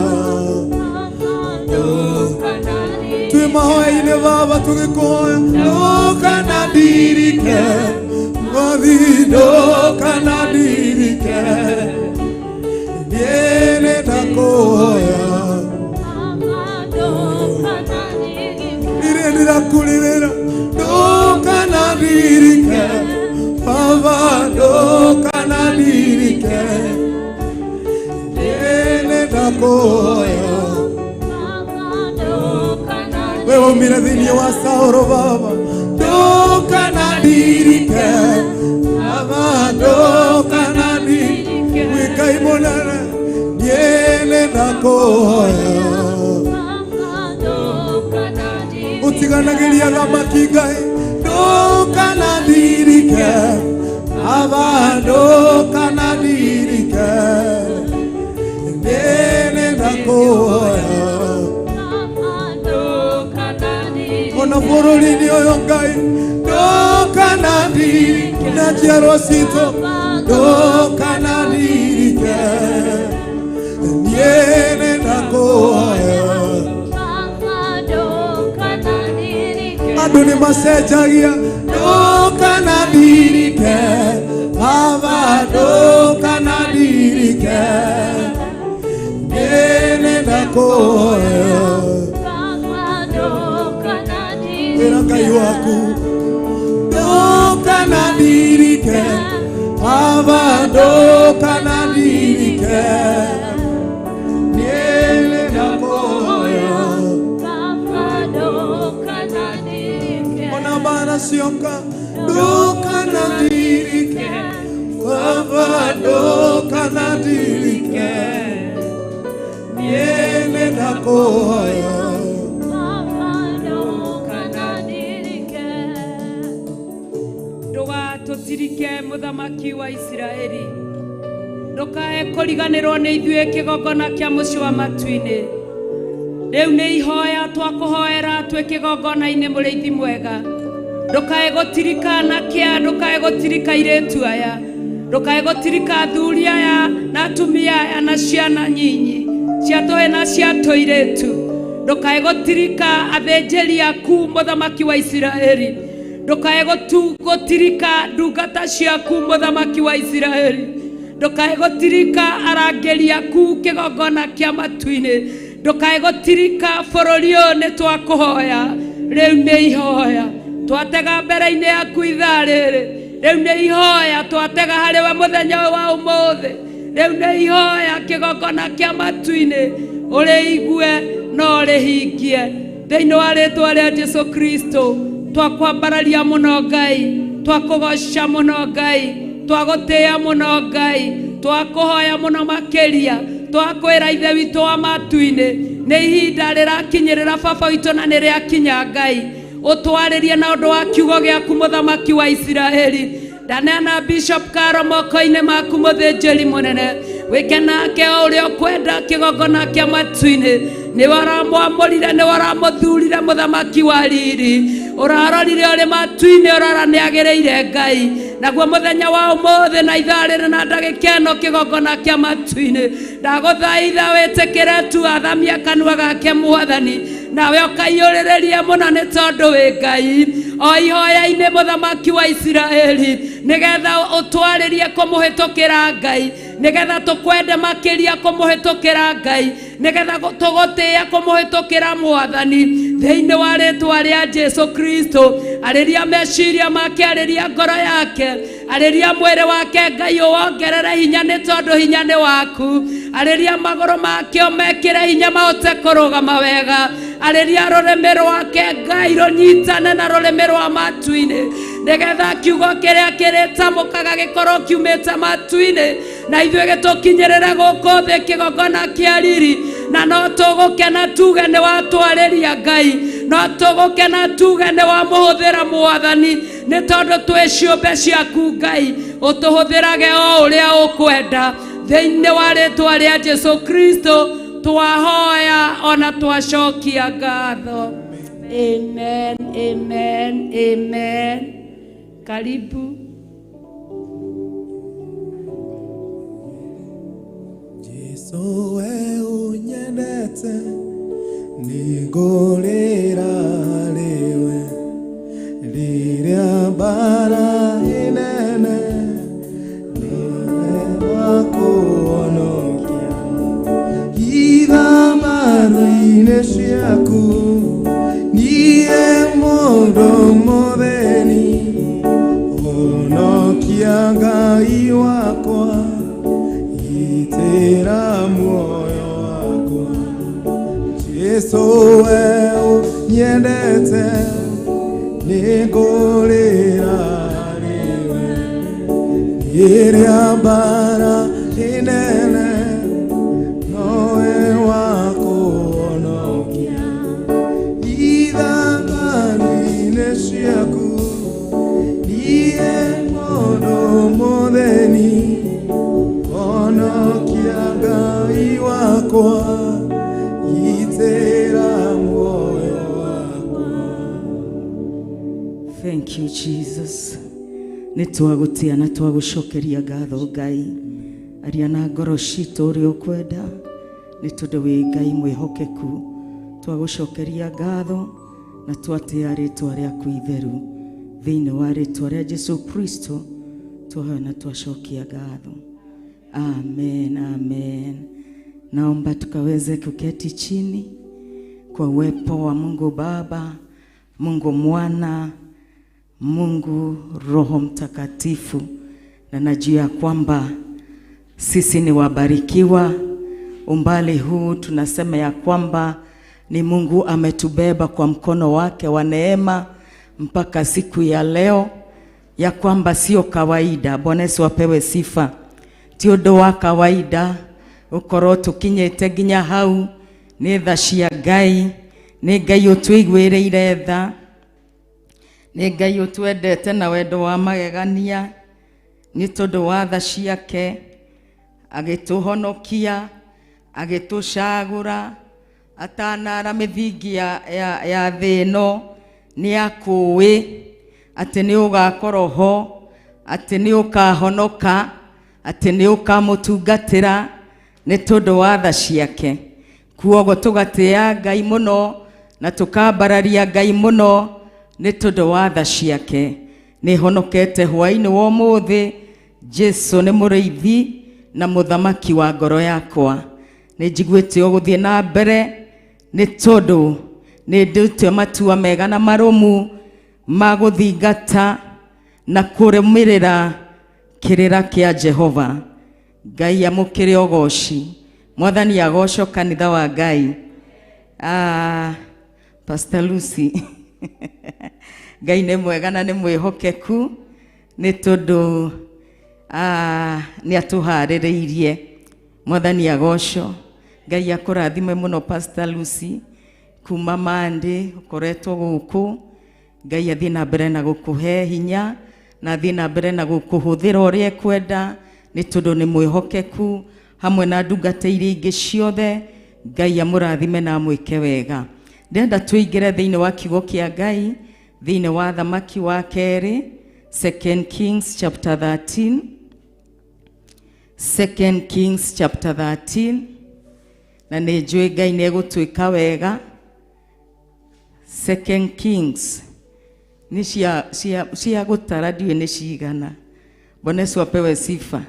twĩ mahoya-inĩ baba tũgĩkũhoya ndũkanandirike Mwathi ndũkanandirike niĩ nĩ ndakũhoya rĩrĩa ndĩrakũrĩrĩra ndũkanandirike baba ndũkanandirike niĩ nĩ ndakũhoya wewe waumire thĩinĩ wa Saũlũ baba ndũkanandirike baba ndũkanandirike wĩ Ngai mũnene niĩ nĩ ndakũhoya ũtiganagĩria thamaki Ngai ndũkanandirike baba ndũkanandirike niĩ nĩ ndakũhoya ona bũrũri-inĩ ũyũ Ngai ndũkanandirike na njiarwa citũ ndũkanandirike niĩ nĩ ndakũhoya andũ nĩ macenjagia ndũkanandirike baba ndũkanandirike niĩ nĩ ndakũhoya wĩra Ngai waku ndũkanandirike baba ndũkanandirike niĩ nĩ ndakũhoya ona mbara cioka ndũkanandirike baba ndũkanandirike niĩ nĩ ndakũhoya Ndũgatũtirike mũthamaki wa Isiraeli ndũkae kũriganĩrwo nĩ ithuĩ kĩgongona kĩa mũciĩ wa matu-inĩ rĩu nĩ ihoya twakũhoera twĩ kĩgongona-inĩ mũrĩithi mwega ndũkae gũtirika anake aya ndũkae gũtirika airĩtu aya ndũkae gũtirika athuri aya na atumia aya na ciana nyinyi cia tũhĩ na cia tũirĩtu ndũkae gũtirika athĩnjĩri aku mũthamaki wa Isiraeli ndũkae gũtirika ndungata ciaku mũthamaki wa Isiraeli ndũkae gũtirika arangĩri aku kĩgongona kĩa matu-inĩ ndũkae gũtirika bũrũri ũyũ nĩ twakũhoya rĩu nĩ ihoya twatega mbere-inĩ yaku ithaa rĩrĩ rĩu nĩ ihoya twatega harĩ we mũthenya ũyũ wa ũmũthĩ rĩu nĩ ihoya kĩgongona kĩa matu-inĩ ũrĩigue na ũrĩhingie thĩinĩ wa rĩtwa rĩa Jesu Kristo twakwambararia mũno Ngai twakũgoca mũno Ngai twagũtĩĩa mũno Ngai twakũhoya mũno makĩria twakwĩra ithe witũ wa matu-inĩ nĩ ihinda rĩrakinyĩrĩra baba witũ na nĩ rĩakinya Ngai ũtwarĩrie na ũndũ wa kiugo gĩaku mũthamaki wa Isiraeli ndaneana Bishop Karo moko-inĩ maku mũthĩnjĩri mũnene wĩke nake o ũrĩa ũkwenda kĩgongona kĩa matu-inĩ nĩwe ũramwamũrire nĩwe ũramũthurire mũthamaki wa riri ũrarorire ũrĩ matu-inĩ ũrora nĩ agĩrĩire Ngai naguo mũthenya wa ũmũthĩ na ithaa rĩrĩ na ndagĩka ĩno kĩgongona kĩa matu-inĩ ndagũthaitha wĩtĩkĩre tu athamie kanua gake mwathani Nawe ũkaiyũrĩrĩrie mũno nĩ tondũ wĩ Ngai. O ihoya-inĩ mũthamaki wa Isiraeli, nĩgetha ũtwarĩrie kũmũhĩtũkĩra Ngai, nĩgetha tũkwende makĩria kũmũhĩtũkĩra Ngai, nĩgetha tũgũtĩĩa kũmũhĩtũkĩra Mwathani thĩinĩ wa rĩtwa rĩa Jesu Kristo. Arĩria meciria make, arĩria ngoro yake, arĩria mwĩrĩ wake Ngai, ũwongerere hinya nĩ tondũ hinya nĩ waku. Arĩria magũrũ make ũmekĩre hinya mahote kũrũgama wega. Arĩria rũrĩmĩ rwake Ngai rũnyitane na rũrĩmĩ rwa matu-inĩ, nĩgetha kiugo kĩrĩa kĩrĩtamũkaga gĩkorwo kiumĩte matu-inĩ, na ithuĩ gĩtũkinyĩrĩre gũkũ thĩ kĩgongona kĩa riri. Na no tũgũkena tuge nĩ watwarĩria Ngai, no tũgũkena tuge nĩ wamũhũthĩra Mwathani, nĩ tondũ twĩ ciũmbe ciaku Ngai, ũtũhũthĩrage o ũrĩa ũkwenda. Thĩinĩ wa rĩtwa rĩa Jesu Kristo twahoya ona twacokia ngatho. Amen, amen, amen. Karibu. Jesu we unyendete nĩngũrĩra harĩwe rĩrĩa mbara inene nĩwe wakũhonokia ithamaru-inĩ ciaku niĩ mũndũ mũthĩni honokia Ngai wakwa itĩra muoyo wakwa. Jesu we ũnyendete nĩngũrĩra harĩwe rĩrĩa mbara inene nowe wakũhonokia ithamaru-inĩ ciaku niĩ mũndũ mũthĩni honokia Ngai wakwa itĩra muoyo wakwa. Thank you, Jesus. Nĩ twagũtĩa na twagũcokeria ngatho Ngai. Aria na ngoro citũ ũrĩa ũkwenda, nĩ tondũ wĩ Ngai mwĩhokeku. Twagũcokeria ngatho na twatĩa rĩtwa rĩaku itheru. Thĩinĩ wa rĩtwa rĩa Jesu Kristo twahoya na twacokia ngatho. Amen, amen. Naomba tukaweze kuketi chini kwa uwepo wa Mungu Baba, Mungu Mwana, Mungu Roho Mtakatifu. Na najua kwamba sisi ni wabarikiwa. Umbali huu tunasema ya kwamba ni Mungu ametubeba kwa mkono wake wa neema mpaka siku ya leo, ya kwamba sio kawaida. Bwana Yesu apewe sifa. Ti ũndũ wa kawaida ũkorwo tũkinyĩte nginya hau. Nĩ tha cia Ngai, nĩ Ngai ũtũiguĩrĩire tha, nĩ Ngai ũtwendete na wendo wa magegania, nĩ tondũ wa tha ciake agĩtũhonokia, agĩtũcagũra atanara mĩthingi ya thĩ ĩno. Nĩ akũĩ atĩ nĩ ũgakorwo ho, atĩ nĩ ũkahonoka, atĩ nĩ ũkamũtungatĩra nĩ tondũ wa tha ciake. Kuoguo tũgatĩa Ngai mũno na tũkambararia Ngai mũno nĩ tondũ wa tha ciake. Nĩ honokete hwaĩ-inĩ wa ũmũthĩ. Jesu nĩ mũrĩithi na mũthamaki wa ngoro yakwa. Nĩ njiguĩte ũgũthiĩ na mbere nĩ tondũ nĩ nduĩte matua mega na marũmu ma gũthingata na kũrũmĩrĩra kĩrĩra kĩa Jehova. Ngai amũkĩre ũgoci. Mwathani agocwo kanitha wa Ngai. Pastor Lucy Ngai nĩ mwega na nĩ mwĩhokeku nĩ tondũ nĩ atũharĩrĩirie. Mwathani agocwo. Ngai akũrathime mũno Pastor Lucy kuma Mande ũkoretwo gũkũ. Ngai athiĩ na mbere na gũkũhe hinya na athiĩ na mbere na gũkũhũthĩra ũrĩa ekwenda nĩ tondũ nĩ mwĩhokeku hamwe na ndungata iria ingĩ ciothe. Ngai amũrathime na amwĩke wega. Ndĩrenda tũingĩre thĩinĩ wa kiugo kĩa Ngai thĩinĩ wa Thamaki wa kerĩ, 2 Kings chapter 13. 2 Kings chapter 13. Na nĩ njũĩ Ngai nĩ egũtwĩka wega. Second Kings nĩ cia gũtara, ndiũĩ nĩ cigana. Bwana Yesu apewe sifa.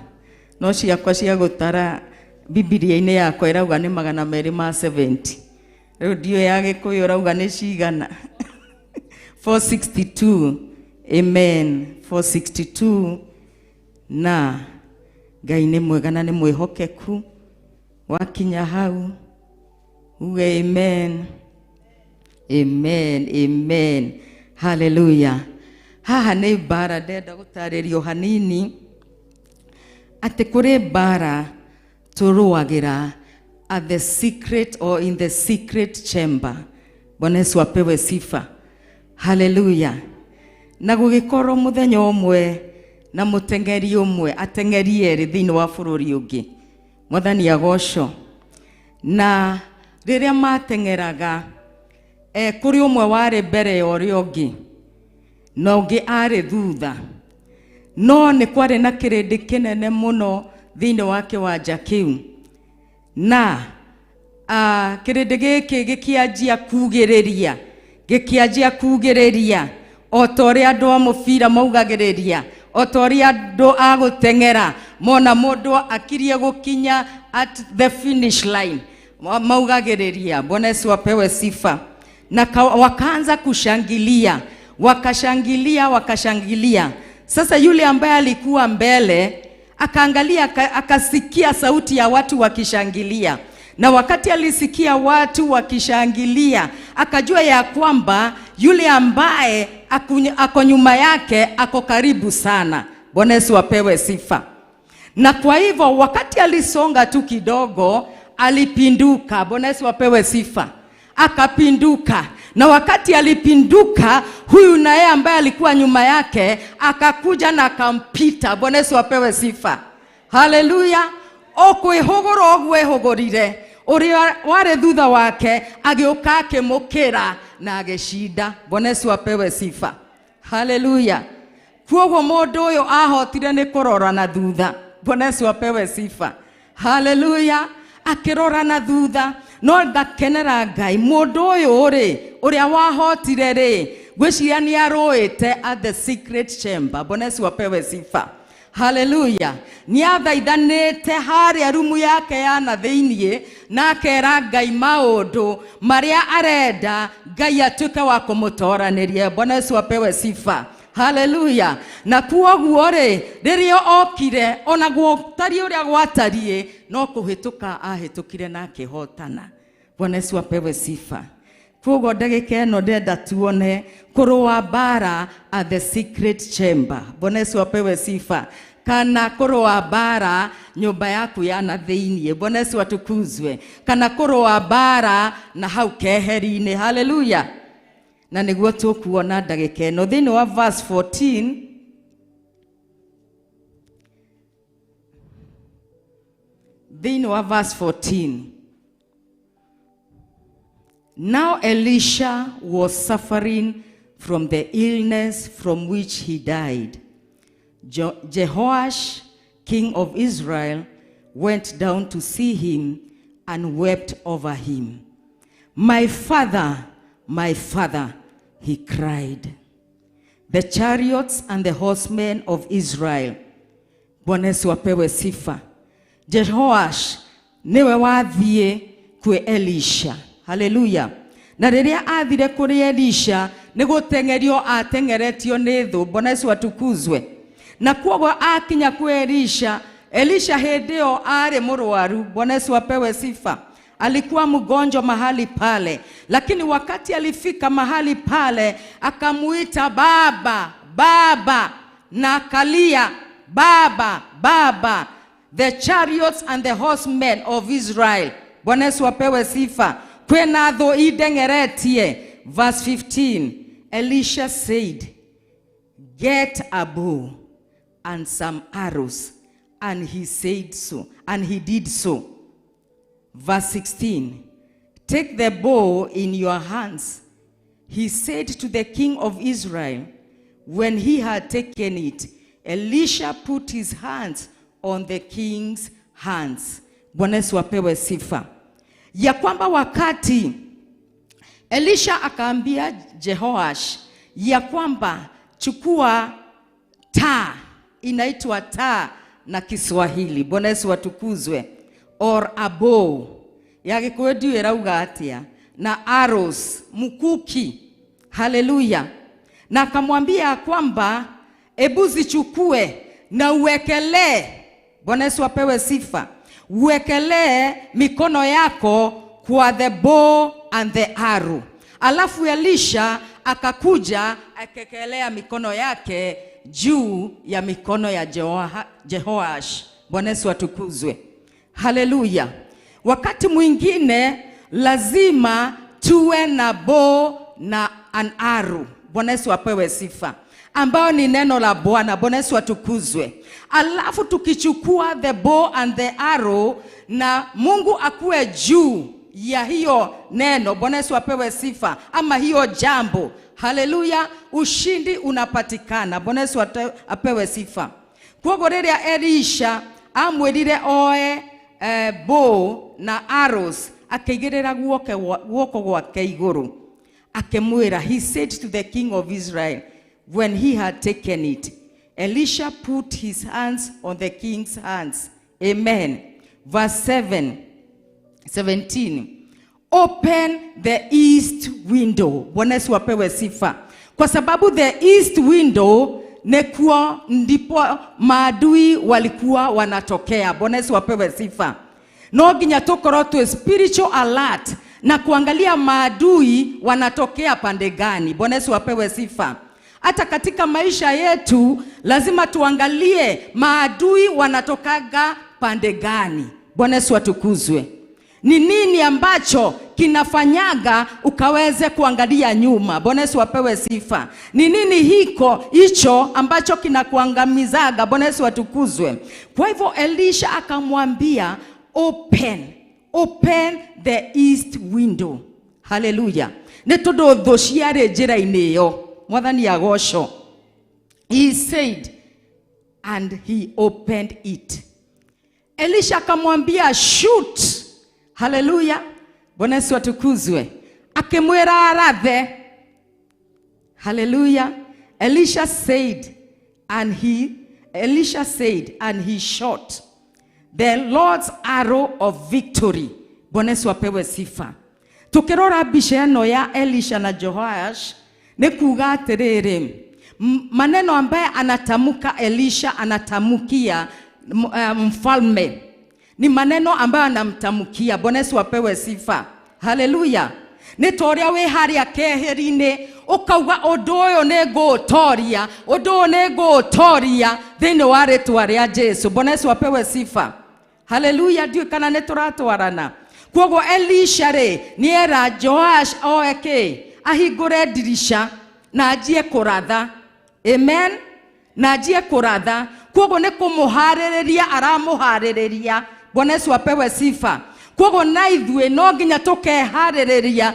No ciakwa cia gũtara Bibilia-inĩ yakwa ĩrauga nĩ 270. Rĩu ndiũĩ ya Gĩkũyũ ĩrauga nĩ cigana. 462. Amen. 462. Na Ngai nĩ mwega na nĩ mwĩhokeku. Wakinya hau uge amen. Amen, amen. Hallelujah. Haha nĩ mbara ndenda gũtarĩrio hanini atĩ kũrĩ mbara tũrũagĩra at the secret or in the secret chamber. Bwana Yesu apewe sifa. Hallelujah. Na gũgĩkorwo mũthenya ũmwe na mũteng'eri ũmwe, ateng'eri erĩ thĩinĩ wa bũrũri ũngĩ. Mwathani agocwo. Na rĩrĩa mateng'eraga, kũrĩ ũmwe warĩ mbere ya ũrĩa ũngĩ na ũngĩ arĩ thutha, no nĩ kwarĩ na kĩrĩndĩ kĩnene mũno thĩinĩ wa kĩwanja kĩu, na kĩrĩndĩ gĩkĩ gĩkĩanjia kugĩrĩria o ta ũrĩa andũ a mũbira maugagĩrĩria, o ta ũrĩa andũ a gũteng'era mona mũndũ akirie gũkinya at the finish line maugagĩrĩria. Bwana Yesu apewe sifa. Na wakaanza kushangilia, wakashangilia, wakashangilia. Sasa yule ambaye alikuwa mbele akaangalia, akasikia sauti ya watu wakishangilia, na wakati alisikia watu wakishangilia akajua ya kwamba yule ambaye ako nyuma yake ako karibu sana. Bwana Yesu apewe sifa. Na kwa hivyo wakati alisonga tu kidogo alipinduka. Bwana Yesu apewe sifa. Akapinduka. Na wakati alipinduka, huyu naye ambaye alikuwa nyuma yake akakuja na akampita. Bwana Yesu apewe sifa. Haleluya. O kwĩhũgũra ũguo ehũgũrire, ũrĩa warĩ thutha wake agĩũka akĩmũkĩra na agĩcinda. Bwana Yesu apewe sifa. Haleluya. Kwoguo mũndũ ũyũ ahotire nĩ kũrora na thutha. Bwana Yesu apewe sifa. Haleluya. Akĩrora na thutha. No ndakenera Ngai mũndũ ũyũ rĩ, ũrĩa wahotire rĩ, ngwĩciria nĩ arũĩte at the secret chamber. Bwana Yesu apewe sifa. Haleluya. Nĩ athaithanĩte harĩa rumu yake ya na thĩiniĩ na akera Ngai maũndũ marĩa arenda Ngai atuĩke wa kũmũtoranĩria. Bwana Yesu apewe sifa. Haleluya. Na kuoguo rĩ, rĩrĩa okire ona gũtariĩ ũrĩa gwatariĩ, no kũhĩtũka ahĩtũkire na akĩhotana. Bwana Yesu apewe sifa. Koguo ndagĩka ĩno ndĩrenda tuone kũrũa mbara at the secret chamber. Bwana Yesu apewe sifa. Kana kũrũa mbara nyũmba yaku ya na thĩiniĩ. Bwana Yesu atukuzwe. Kana kũrũa mbara na hau keheri-inĩ. Haleluya. Na nĩguo tũkuona ndagĩka ĩno thĩinĩ wa verse 14. Thĩinĩ wa verse 14. Now Elisha was suffering from the illness from which he died. Jehoash, king of Israel, went down to see him and wept over him. "My father, my father," he cried. "The chariots and the horsemen of Israel." Bwana Yesu apewe sifa. Jehoash niwe wathiĩ kwĩ Elisha. Haleluya. Na rĩrĩa athire kũrĩ Elisha nĩ gũteng'erio ateng'eretio nĩ thũ. Bwana Yesu atukuzwe. Na kwoguo akinya kwĩ Elisha, Elisha hĩndĩ ĩyo arĩ mũrwaru. Bwana Yesu apewe sifa. Alikuwa mgonjwa mahali pale, lakini wakati alifika mahali pale akamuita, "Baba, baba," na akalia, "Baba, baba, the chariots and the horsemen of Israel." Bwana Yesu apewe sifa. Kwĩna thũ indeng'eretie. Verse 15, Elisha said, "Get a bow and some arrows." And he said so, and he did so. Verse 16, "Take the bow in your hands," he said to the king of Israel. When he had taken it, Elisha put his hands on the king's hands. Bwana Yesu apewe sifa. Ya kwamba wakati Elisha akaambia Jehoash ya kwamba chukua taa, inaitwa taa na Kiswahili. Bwana Yesu atukuzwe. Or a bow. Ya Gĩkũyũ ndiũĩ ĩrauga atĩa. Na arrows, mkuki. Haleluya. Na akamwambia ya kwamba ebu zichukue na uwekelee. Bwana Yesu apewe sifa. Uwekelee mikono yako kwa the bow and the arrow. Alafu Elisha akakuja akaekelea mikono yake juu ya mikono ya Jehoash. Bwana Yesu atukuzwe. Haleluya. Wakati mwingine lazima tuwe na bow na an arrow. Bwana Yesu apewe sifa, ambayo ni neno la Bwana. Bwana Yesu atukuzwe. Alafu tukichukua the bow and the arrow na Mungu akuwe juu ya hiyo neno, Bwana Yesu apewe sifa, ama hiyo jambo. Haleluya, ushindi unapatikana. Bwana Yesu apewe sifa. Kwoguo rĩrĩa Elisha amwĩrire oe bow na arrows, akĩigĩrĩra guoko gwake igũrũ, akĩmwĩra, he said to the king of Israel when he had taken it, Elisha put his hands on the king's hands. Amen. Verse 17. Open the east window. Bwana Yesu apewe sifa. Kwa sababu the east window nekuo ndipo maadui walikuwa wanatokea. Bwana Yesu apewe sifa. No nginya tukorwo twi spiritual alert na kuangalia maadui wanatokea pande gani. Bwana Yesu apewe sifa. Hata katika maisha yetu lazima tuangalie maadui wanatokaga pande gani. Bwana Yesu atukuzwe. Ni nini ambacho kinafanyaga ukaweze kuangalia nyuma? Bwana Yesu apewe sifa. Ni nini hiko hicho ambacho kinakuangamizaga? Bwana Yesu atukuzwe. Kwa hivyo Elisha akamwambia open the east window. Haleluya. Nĩ tondũ thũ ciarĩ njĩra-inĩ ĩyo. Mwathani agocwo. He said, and he opened it. Elisha akamwambia shoot. Haleluya. Bwana Yesu atukuzwe. Akimwĩra arathe. Haleluya. Elisha said and he shot the Lord's arrow of victory. Bwana Yesu apewe sifa. Tukirora mbica ĩno ya Elisha na Jehoash nĩ kuga atĩrĩrĩ, maneno ambaye anatamka Elisha anatamukia mfalme ni maneno ambayo anamtamukia. Bwana Yesu apewe sifa. Haleluya. Nĩ ta ũrĩa wĩ harĩa keheri-inĩ ũkauga ũndũ ũyũ nĩ ngũũtoria, ũndũ ũyũ nĩ ngũũtoria thĩinĩ wa rĩtwa rĩa Jesu. Bwana Yesu apewe sifa. Haleluya. Ndiũĩ kana nĩ tũratwarana. Kwoguo Elisha rĩ nĩera Joash oe kĩ, ahingũre ndirisha na anjie kũratha. Amen. Na anjie kũratha. Kwoguo nĩ kũmũharĩrĩria aramũharĩrĩria. Bwana Yesu apewe sifa. Kwoguo na ithuĩ no nginya tũkeharĩrĩria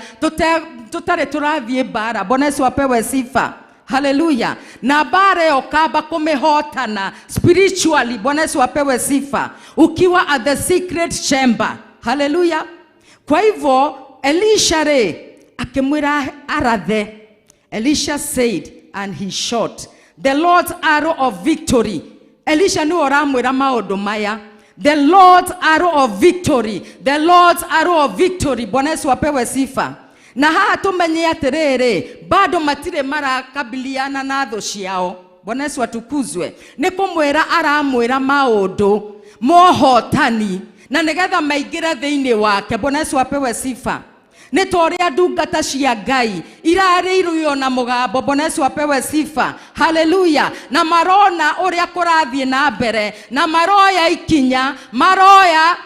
tũtarĩ tũrathiĩ mbara. Bwana Yesu apewe sifa. Haleluya. Na mbara ĩyo kamba kũmĩhotana spiritually. Bwana Yesu apewe sifa. Ukiwa at the secret chamber. Haleluya. Kwa hivyo Elisha rĩ akĩmwĩra arathe. Elisha said and he shot the Lord's arrow of victory. Elisha nĩwe ũramwĩra maũndũ maya. The Lord's arrow of victory. The Lord's arrow of victory. Bwana Yesu apewe sifa. Na haha tumenye atĩrĩrĩ, bado matirĩ marakabiliana na thũ ciao. Bwana Yesu atukuzwe. Nĩ kũmwĩra aramwĩra maũndũ mohotani na nĩgetha maingĩre thĩinĩ wake. Bwana Yesu apewe sifa. Nĩ ta ũrĩa ndungata cia Ngai irarĩirwo na mũgambo. Bwana Yesu apewe sifa. Haleluya. Na marona ũrĩa kũrathiĩ na mbere na maroya ikinya, maroya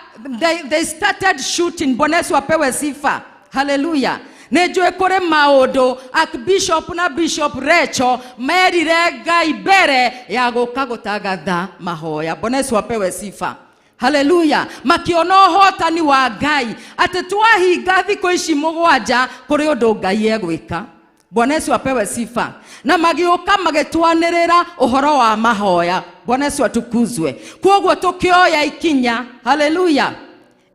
they started shooting. Bwana Yesu apewe sifa. Haleluya. Nĩ njũĩ kũrĩ maũndũ Archbishop na Bishop Rachel merire Ngai mbere ya gũka gũtangatha mahoya. Bwana Yesu apewe sifa. Haleluya. Makiona ũhotani wa Ngai atĩ twahinga thikũ ici mũgwanja kũrĩ ũndũ Ngai egwĩka. Bwana Yesu apewe sifa. Na magĩũka magĩtwanĩrĩra ũhoro wa mahoya. Bwana Yesu atukuzwe. Kwoguo tũkĩoya ikinya. Haleluya.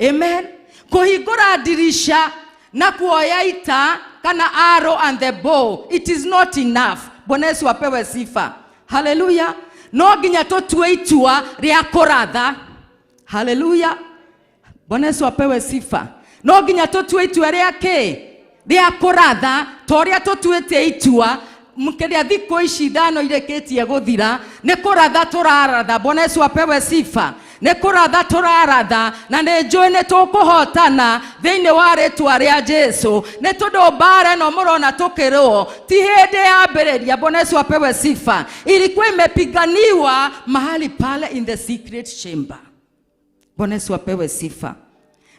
Amen. Kũhingũra ndirisha Na kuoya ita kana arrow and the bow, it is not enough. Bwana Yesu apewe sifa. Haleluya. No nginya tũtue itua rĩa kũratha. Haleluya. Bwana Yesu apewe sifa. No nginya tũtue itua rĩa kĩ? Rĩa kũratha, ta ũrĩa tũtuĩte itua kĩrĩa thikũ ici 5 irĩkĩtie gũthira, nĩ kũratha tũraratha. Bwana Yesu apewe sifa. Nĩ kũratha tũraratha, na nĩ njũĩ nĩ tũkũhotana thĩinĩ wa rĩtwa rĩa Jesu. Nĩ tondũ mbara ĩno mũrona tũkĩrũo ti hĩndĩ yambĩrĩria. Bwana Yesu apewe sifa. Ilikuwa imepiganiwa mahali pale in the secret chamber. Bwana Yesu apewe sifa.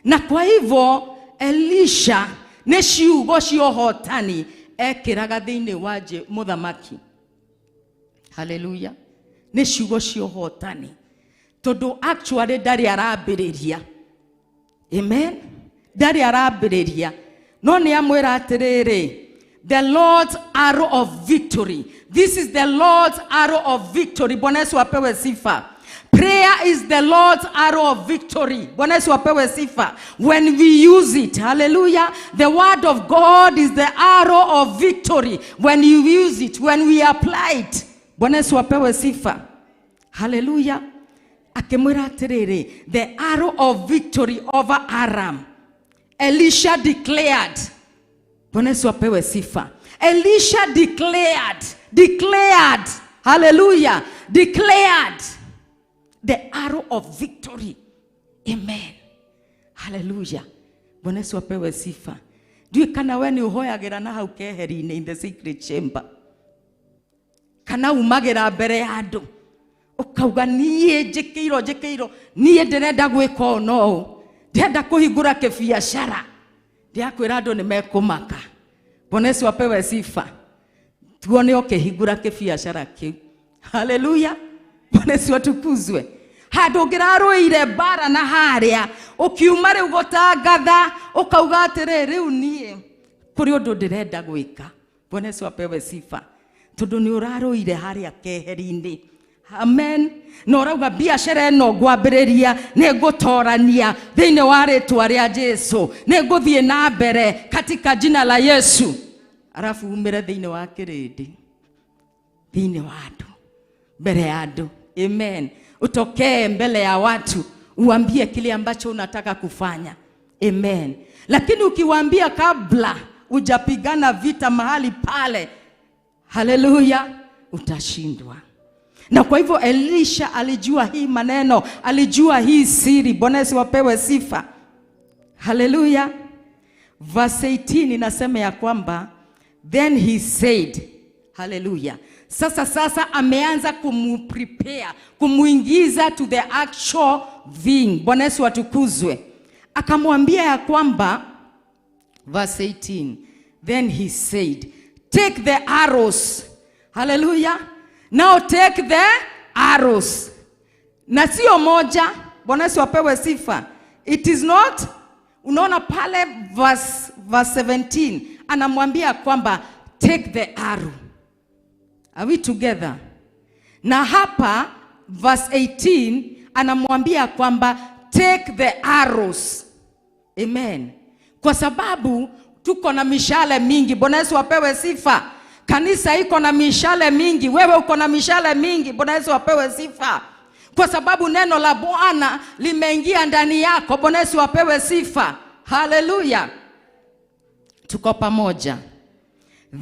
Na kwa hivyo Elisha nĩ ciugo cia ũhotani ekĩraga thĩinĩ wa mũthamaki. Haleluya. Nĩ ciugo cia ũhotani, tondũ actually ndarĩ arambĩrĩria. Amen. Ndarĩ arambĩrĩria, no nĩ amwĩra atĩrĩrĩ, the Lord's arrow of victory. This is the Lord's arrow of victory. Bwana Yesu apewe sifa. Prayer is the Lord's arrow of victory. Bwana Yesu apewe sifa. When we use it, hallelujah, the word of God is the arrow of victory. When you use it, when we apply it. Bwana Yesu apewe sifa. Hallelujah. Akimwĩra atĩrĩrĩ, the arrow of victory over Aram. Elisha declared. Bwana Yesu apewe sifa. Elisha declared, declared, hallelujah, declared the arrow of victory. Amen. Hallelujah. Bwana Yesu apewe sifa. Ndiũĩ kana we nĩ ũhoyagĩra na hau keheri-inĩ in the secret chamber, kana umagĩra mbere ya andũ ũkauga niĩ njĩkĩirwo njĩkĩirwo, niĩ ndĩrenda gwĩka ũũ na ũũ, ndĩrenda kũhingũra kĩbiacara, ndĩrakwĩra andũ nĩ mekũmaka. Bwana Yesu apewe sifa. Tuone ũkĩhingũra kĩbiacara kĩu. Haleluya. Bwana Yesu atukuzwe. Handũ ũngĩrarũire mbara na harĩa, ũkiuma rĩu gũtangatha, ũkauga atĩrĩ, rĩu niĩ kũrĩ ũndũ ndĩrenda gwĩka. Bwana Yesu apewe sifa. Tondũ nĩ ũrarũire harĩa keheri-inĩ. Amen. Na ũrauga biacara ĩno ngwambĩrĩria nĩ ngũtorania thĩinĩ wa rĩtwa rĩa Jesu, nĩ ngũthiĩ na mbere katika jina la Yesu. Arabu umĩre thĩinĩ wa kĩrĩndĩ, thĩinĩ wa andũ, mbere ya andũ. Amen. Utokee mbele ya watu uambie kile ambacho unataka kufanya. Amen. Lakini ukiwaambia kabla hujapigana vita mahali pale, haleluya, utashindwa. Na kwa hivyo Elisha alijua hii maneno, alijua hii siri. Bwana Yesu apewe sifa. Haleluya. Verse 18 inasema ya kwamba then he said, haleluya. Sasa ameanza kumuprepare, kumuingiza to the actual thing. Bwana Yesu atukuzwe. Akamwambia ya kwamba, verse 18, then he said, take the arrows. Hallelujah. Now take the arrows. Na sio moja. Bwana Yesu apewe sifa. It is not, unaona pale verse 17 anamwambia kwamba take the arrow. Are we together? Na hapa verse 18 anamwambia kwamba take the arrows. Amen. Kwa sababu tuko na mishale mingi. Bwana Yesu apewe sifa. Kanisa iko na mishale mingi. Wewe uko na mishale mingi. Bwana Yesu apewe sifa. Kwa sababu neno la Bwana limeingia ndani yako. Bwana Yesu apewe sifa. Hallelujah. Tuko pamoja.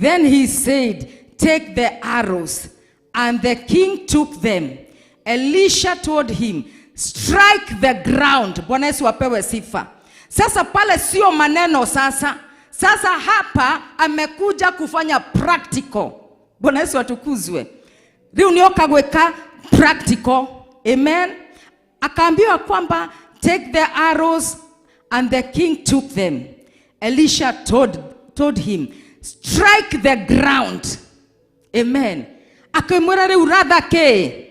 Then he said, take the arrows. And the king took them. Elisha told him, strike the ground. Bwana Yesu apewe sifa. Sasa pale sio maneno sasa. Sasa hapa amekuja kufanya practical. Bwana Yesu atukuzwe. Riu nioka gweka practical. Amen. Akaambiwa kwamba take the arrows, and the king took them. Elisha told him, strike the ground. Amen. Akimwira riu ratha ke?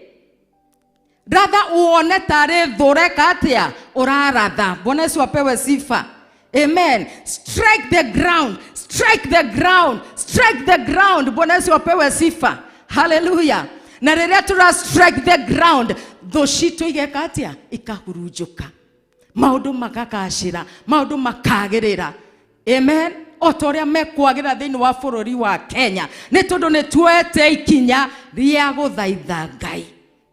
Ratha uone tare thure katia uraratha. Bwana Yesu apewe sifa. Amen. Strike the ground. Strike the ground. Strike the ground. Bwana Yesu apewe sifa. Hallelujah. Na rĩrĩa tũra strike the ground, thũ citũ igeka atĩa? Ikahurunjũka. Maũndũ makagacĩra, maũndũ makagĩrĩra. Amen. O ta ũrĩa mekwagĩra thĩinĩ wa bũrũri wa Kenya, nĩ tondũ nĩ tuoete ikinya rĩa gũthaitha Ngai.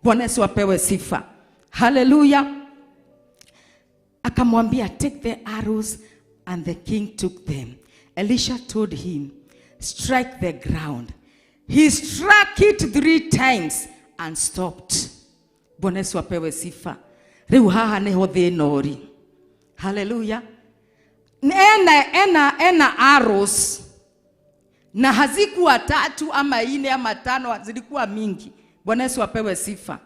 Bwana Yesu apewe sifa. Haleluya. Akamwambia, take the arrows, and the king took them. Elisha told him, strike the ground. He struck it 3 times and stopped. Bwana Yesu apewe sifa. Rĩu haha nĩho thĩna ũrĩ. Haleluya. Ena arrows, na hazikuwa 3 ama 4 ama 5, zilikuwa mingi. Bwana Yesu apewe sifa.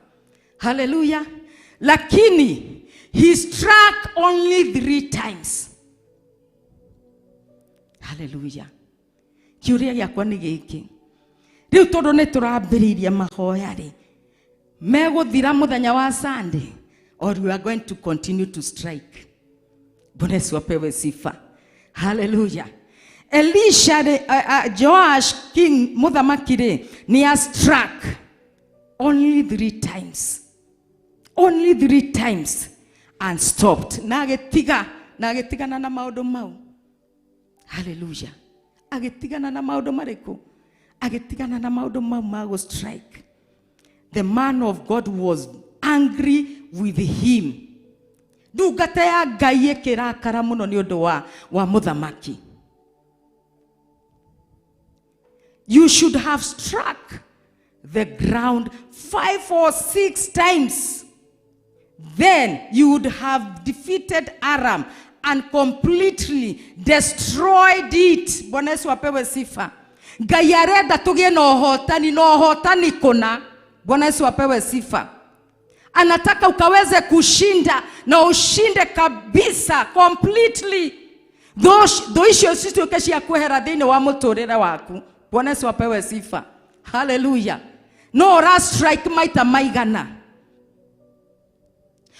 Haleluya. Lakini he struck only 3 times. Haleluya. Kĩũria gĩakwa nĩ gĩkĩ. Rĩu tondũ nĩ tũrambĩrĩirie mahoya rĩ, megũthira mũthenya wa Sunday, or we are going to continue to strike? Bwana Yesu apewe sifa. Haleluya. Elisha Joash king mũthamaki rĩ, nĩ a struck only 3 times. Only 3 times and stopped. Na agĩtigana na maũndũ mau. Haleluya. Agĩtigana na maũndũ marĩkũ? Agĩtigana na maũndũ mau ma gũ strike. The man of God was angry with him. Ndungata ya Ngai ĩkĩrakara mũno nĩ ũndũ wa mũthamaki. You should have struck the ground 5 or 6 times. Then you would have defeated Aram and completely destroyed it. Bwana Yesu apewe sifa. Ngai arenda tũgĩe na ũhotani, na ũhotani kũna. Bwana Yesu apewe sifa. Anataka ukaweze kushinda, na ushinde kabisa, completely. Thũ icio cituĩke cia kwehera thĩinĩ wa mũtũrĩre waku. Bwana Yesu apewe sifa. Haleluya. No ũra strike maita maigana.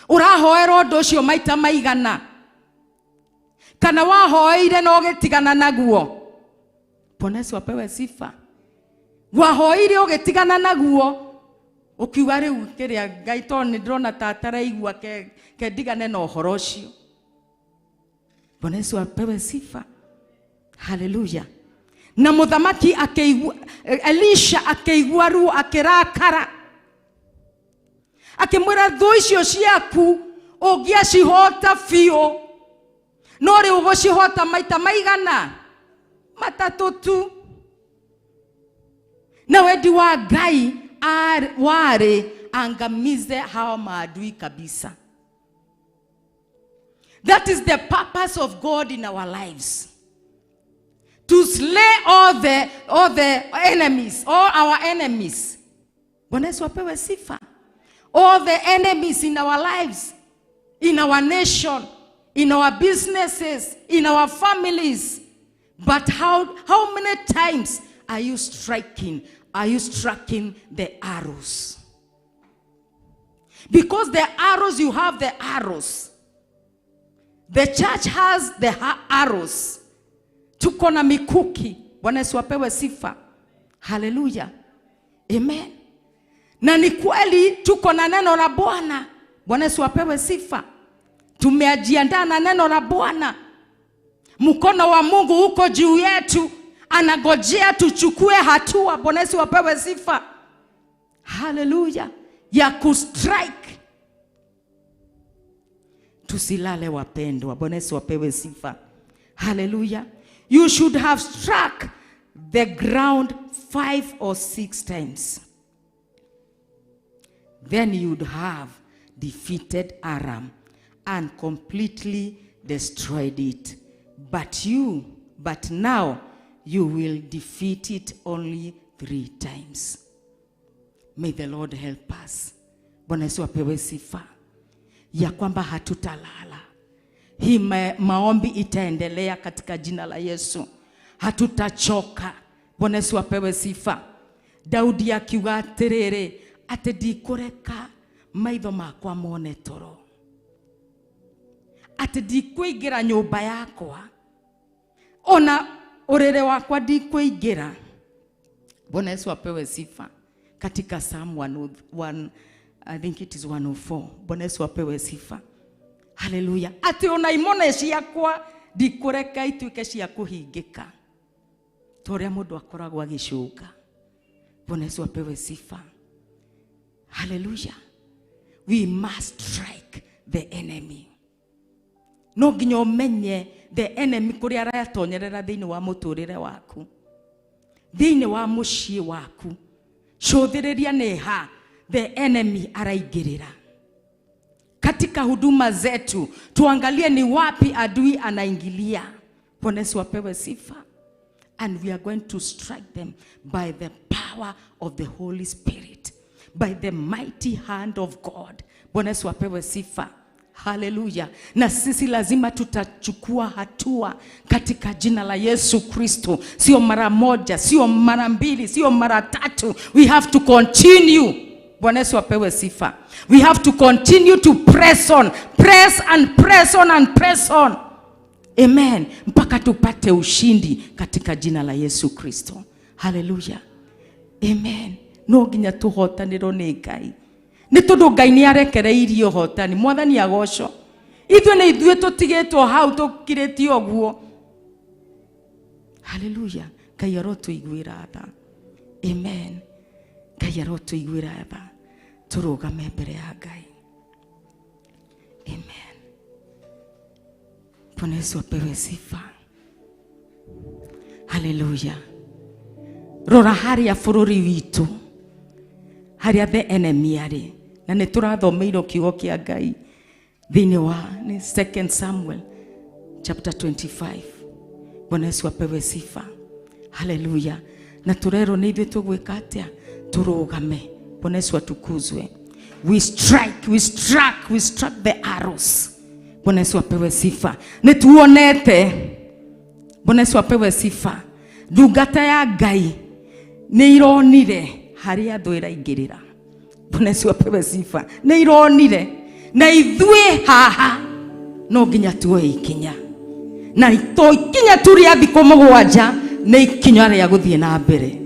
Ũrahoera ũndũ ũcio maita maigana. Kana wahoeire na ũgĩtigana naguo. Bwana Yesu apewe sifa. Wahoeire ũgĩtigana naguo. Ũkiuga rĩu kĩrĩa Ngai tondũ nĩ ndĩrona ta ataraigua ke ndigane na ũhoro ũcio. Bwana Yesu apewe sifa. Haleluya. Na mũthamaki akĩigua, Elisha akĩigua ruo, akĩrakara. Akĩmwĩra, thũ icio ciaku ũngĩacihota biũ, no rĩu ũgũcihota maita maigana? 3 tu. Na wendi wa Ngai warĩ angamize hao maadui kabisa. That is the purpose of God in our lives. To slay all the enemies, all our enemies. Bwana Yesu apewe sifa. All the enemies in our lives, in our nation, in our businesses, in our families. But how many times are you striking? Are you striking the arrows? Because the arrows, you have the arrows. The church has the arrows. Tuko na mikuki. Bwana Yesu apewe sifa. Hallelujah. Amen. Na ni kweli tuko na neno la Bwana. Bwana Yesu apewe sifa. Tumejiandaa na neno la Bwana. Mkono wa Mungu uko juu yetu. Anagojea tuchukue hatua. Bwana Yesu apewe sifa. Hallelujah. Ya kustrike. Tusilale wapendwa. Bwana Yesu apewe sifa. Hallelujah. You should have struck the ground 5 or 6 times. Then you'd have defeated Aram and completely destroyed it. But now you will defeat it only 3 times. May the Lord help us. Bwana Yesu apewe sifa. Ya kwamba hatutalala. Hii maombi itaendelea katika jina la Yesu. Hatutachoka. Bwana Yesu apewe sifa. Daudi akiuga atiriri, ati ndikureka maitho makwa mone toro. Ati ndikuingira nyumba yakwa. Ona urire wakwa ndikuingira. Bwana Yesu apewe sifa. Katika Psalm 1, I think it is 104. Bwana Yesu apewe sifa. Hallelujah. Ati ona imone ciakwa Ndikũreka ituĩke cia kũhingĩka ta ũrĩa mũndũ akoragwo agĩcũnga. Bwana Yesu apewe sifa. Hallelujah. We must strike the enemy. No nginya ũmenye the enemy kũrĩa aratonyerera thĩinĩ wa mũtũrĩre waku, thĩinĩ wa mũciĩ waku. Cũthĩrĩria nĩ ha the enemy araingĩrĩra. Katika huduma zetu tuangalie ni wapi adui anaingilia. Bwana Yesu apewe sifa. And we are going to strike them by the power of the Holy Spirit, by the mighty hand of God. Bwana Yesu apewe sifa. Haleluya. Na sisi lazima tutachukua hatua katika jina la Yesu Kristo. Sio mara moja, sio mara mbili, sio mara tatu. We have to continue. Bwana Yesu apewe sifa. We have to continue to press on, press and press on and press on. Amen. Mpaka tupate ushindi katika jina la Yesu Kristo. Haleluya. Amen. No nginya tuhotanĩrwo nĩ Ngai. Nĩ tondũ Ngai nĩ arekereirie ũhotani. Mwathani agocwo. Ithuĩ nĩ ithuĩ tũtigĩtwo hau tũkirĩtie ũguo. Haleluya. Ngai arotũiguĩra tha. Amen. Ngai arotũiguĩra tha. Tũrũgame mbere ya Ngai. Amen. Bwana Yesu apewe sifa. Haleluya. Rora harĩa bũrũri witũ, harĩa the enemy arĩ. Na nĩ tũrathomeirwo kiugo kĩa Ngai thĩinĩ wa nĩ 2 Samuel chapter 25. Bwana Yesu apewe sifa. Haleluya. Na tũrerwo nĩ ithuĩ tũgwĩka atĩa? Tũrũgame. Bwana Yesu atukuzwe. We strike, we struck, we struck the arrows. Bwana Yesu apewe sifa. Nĩ tuonete. Bwana Yesu apewe sifa. Ndungata ya Ngai nĩ ironire harĩa thũ ĩraingĩrĩra. Bwana Yesu apewe sifa. Nĩ ironire. Na ithuĩ haha no nginya tuoe ikinya. Na to ikinya tu rĩa thikũ mũgwanja nĩ ikinya rĩa gũthiĩ na mbere.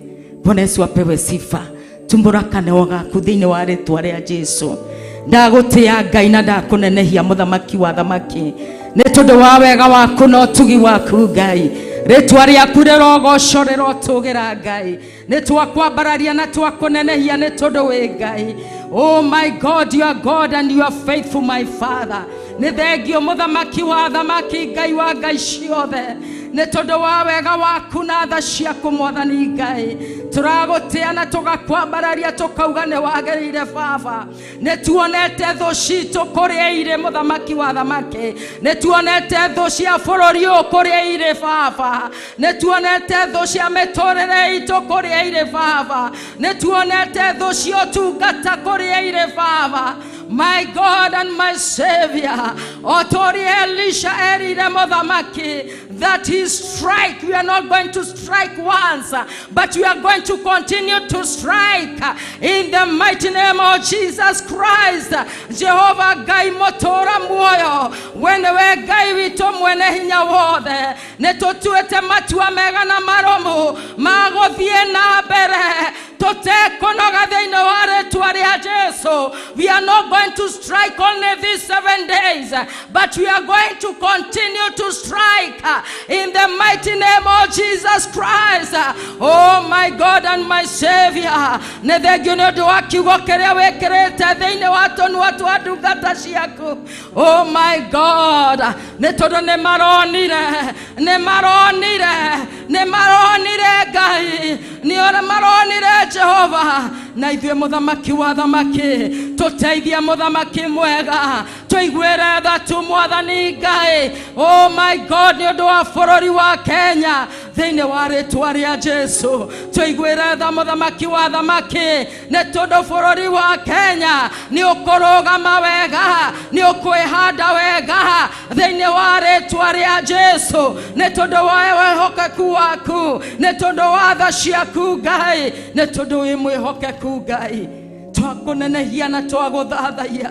Bwana Yesu apewe sifa. Tumbũra kanua gaku thĩinĩ wa rĩtwa rĩa Jesu. Ndagũtĩa Ngai na ndakũnenehia mũthamaki wa thamaki nĩ tondũ wa wega waku na ũtugi waku Ngai. Rĩtwa rĩaku rĩrogocwo rĩrotũgĩra Ngai. Nĩ twakwambararia na twakũnenehia nĩ tondũ wĩ Ngai. Oh my God, you are God and you are faithful, my Father. Nĩ thengio mũthamaki wa thamaki, Ngai wa Ngai ciothe, nĩ tondũ wa wega waku na tha ciaku mwathani Ngai. Tũragũtĩa na tũgakwambararia tũkauga nĩ wagĩrĩire Baba. Nĩ tuonete thũ citũ kũrĩa irĩ mũthamaki wa thamaki. Nĩ tuonete thũ cia bũrũri ũyũ kũrĩa irĩ Baba. Nĩ tuonete thũ cia mĩtũrĩre itũ kũrĩa irĩ Baba. Nĩ tuonete thũ cia ũtungata kũrĩa irĩ Baba. My God and my Savior, Otori Elisha erire mũthamaki that he strike. We are not going to strike once, but we are going to continue to strike in the mighty name of Jesus Christ. Jehovah Ngai mũtũra muoyo, we nĩwe Ngai witũ mwene hinya wothe. Nĩ tũtuĩte matua mega na marũmu ma gũthiĩ na mbere tũtekũnoga thĩinĩ wa rĩtwa rĩa Jesu. We are not going to strike only these 7 days, but we are going to continue to strike in the mighty name of Jesus Christ. Oh my God and my Savior, nĩ thengio nĩ ũndũ wa kiugo kĩrĩa wĩkĩrĩte thĩinĩ wa tũnua twa ndungata ciaku. Oh my God, nĩ tondũ nĩ maronire, nĩ maronire, nĩ maronire Ngai, nĩ maronire Jehova. Na ithuĩ mũthamaki wa thamaki, tũteithie mũthamaki mwega, tũiguĩre tha tu mwathani Ngai. Oh my God, nĩ ũndũ wa bũrũri wa Kenya thĩinĩ wa rĩtwa rĩa Jesu, tũiguĩre tha mũthamaki wa thamaki, nĩ tondũ bũrũri wa Kenya nĩ ũkũrũgama wega, nĩ ũkwĩhanda wega thĩinĩ wa rĩtwa rĩa Jesu, nĩ tondũ wa wĩhokeku waku, nĩ tondũ wa tha ciaku Ngai, nĩ tondũ wĩ mwĩhokeku Ngai. Twakũnenehia na twagũthathaiya,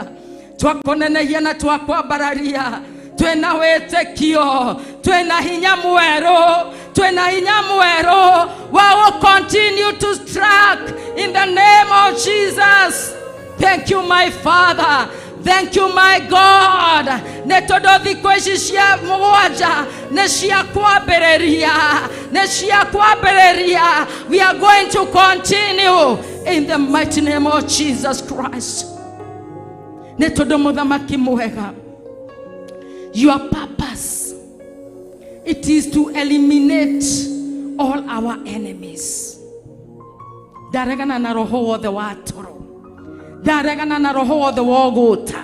twakũnenehia na twakwambararia. Twĩna wĩtĩkio, twĩna hinya mwerũ, twĩna hinya mwerũ wa gũ continue to strike in the name of Jesus. Thank you, my Father. Thank you my God, nĩ tondũ thikũ ici cia mũgwanja nĩ cia kwambĩrĩria, nĩ cia kwambĩrĩria. We are going to continue in the mighty name of Jesus Christ. Nĩ tondũ mũthamaki mwega, your purpose, it is to eliminate all our enemies. Ndaregana na roho wothe wa toro, ndaregana na roho wothe wa ũgũta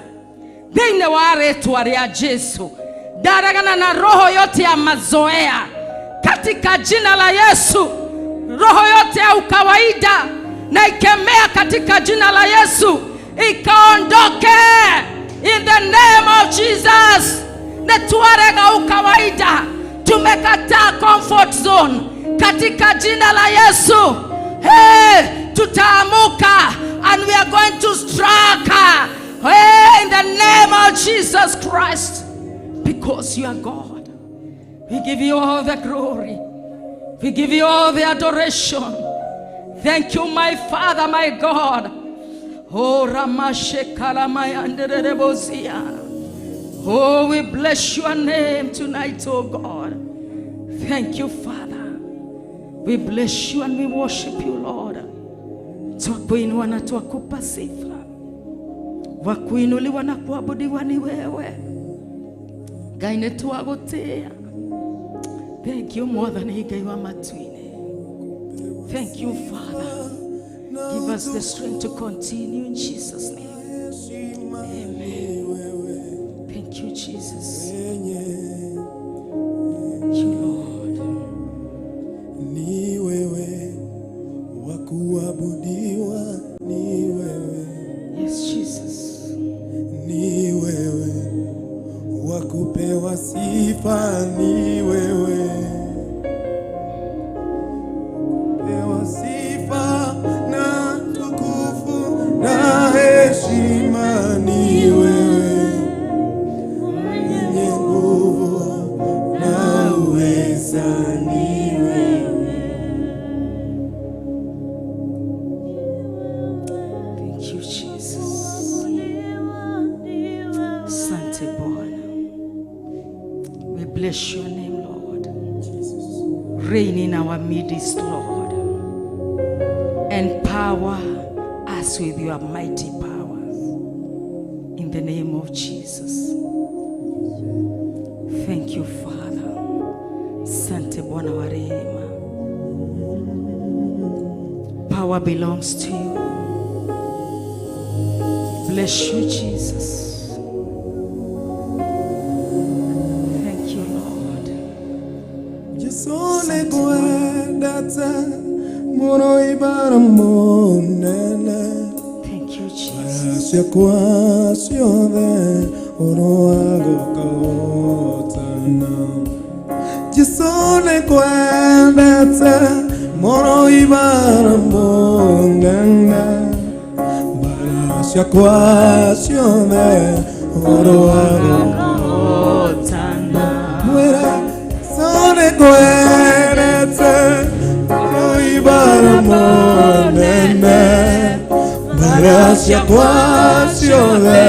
thĩinĩ wa rĩtwa rĩa Jesu. Ndaregana na roho yote ya mazoea katika jina la Yesu. Roho yote ya ukawaida na ikemea katika jina la Yesu, ikaondoke in the name of Jesus. Nĩ twarega ukawaida, tumekataa comfort zone katika jina la Yesu. Hey, tutaamuka and we are going to strike, hey, in the name of Jesus Christ, because you are God. We give you all the glory, we give you all the adoration. Thank you my Father, my God. Oh, Ramashe Kalamayanderebozia. Oh, we bless your name tonight, oh God. Thank you, Father. We bless you and we worship you, Lord. Twakuinua na twakupa sifa. Wa kuinuliwa na kuabudiwa ni wewe. Ngai nĩ twagũtĩĩa. Thank you Mwathani Ngai wa matu-inĩ. Thank you, Father. Give us the strength to continue in Jesus' name. Amen. Thank you, Jesus. Thank you, Lord. Ni wewe wa kuabudiwa, ni wewe. Yes, Jesus. Ni wewe wa kupewa sifa, ni wewe. Kupewa sifa na tukufu na heshima, ni wewe. Mwenye nguvu na uweza, ni wewe. Thank you, Jesus. Asante Bwana. We bless your name, Lord. Reign in our midst, Lord. Empower us with your mighty power. In the name of Jesus. Thank you, Father. Asante Bwana wa rehema. Power belongs to you. Bless you, Jesus. Thank you, Lord. Jesu nĩngwendete mũno ibara mũnene. Thank you, Jesus. Ciakwa ciothe ũroagũkahotana. Jesu nĩngwendete mũno ibara mũnene. Mbara ciakwa ciothe ũroagũkahotana. Mwĩre Jesu nĩngwendete mũno ibara mũnene. Mbara ciakwa ciothe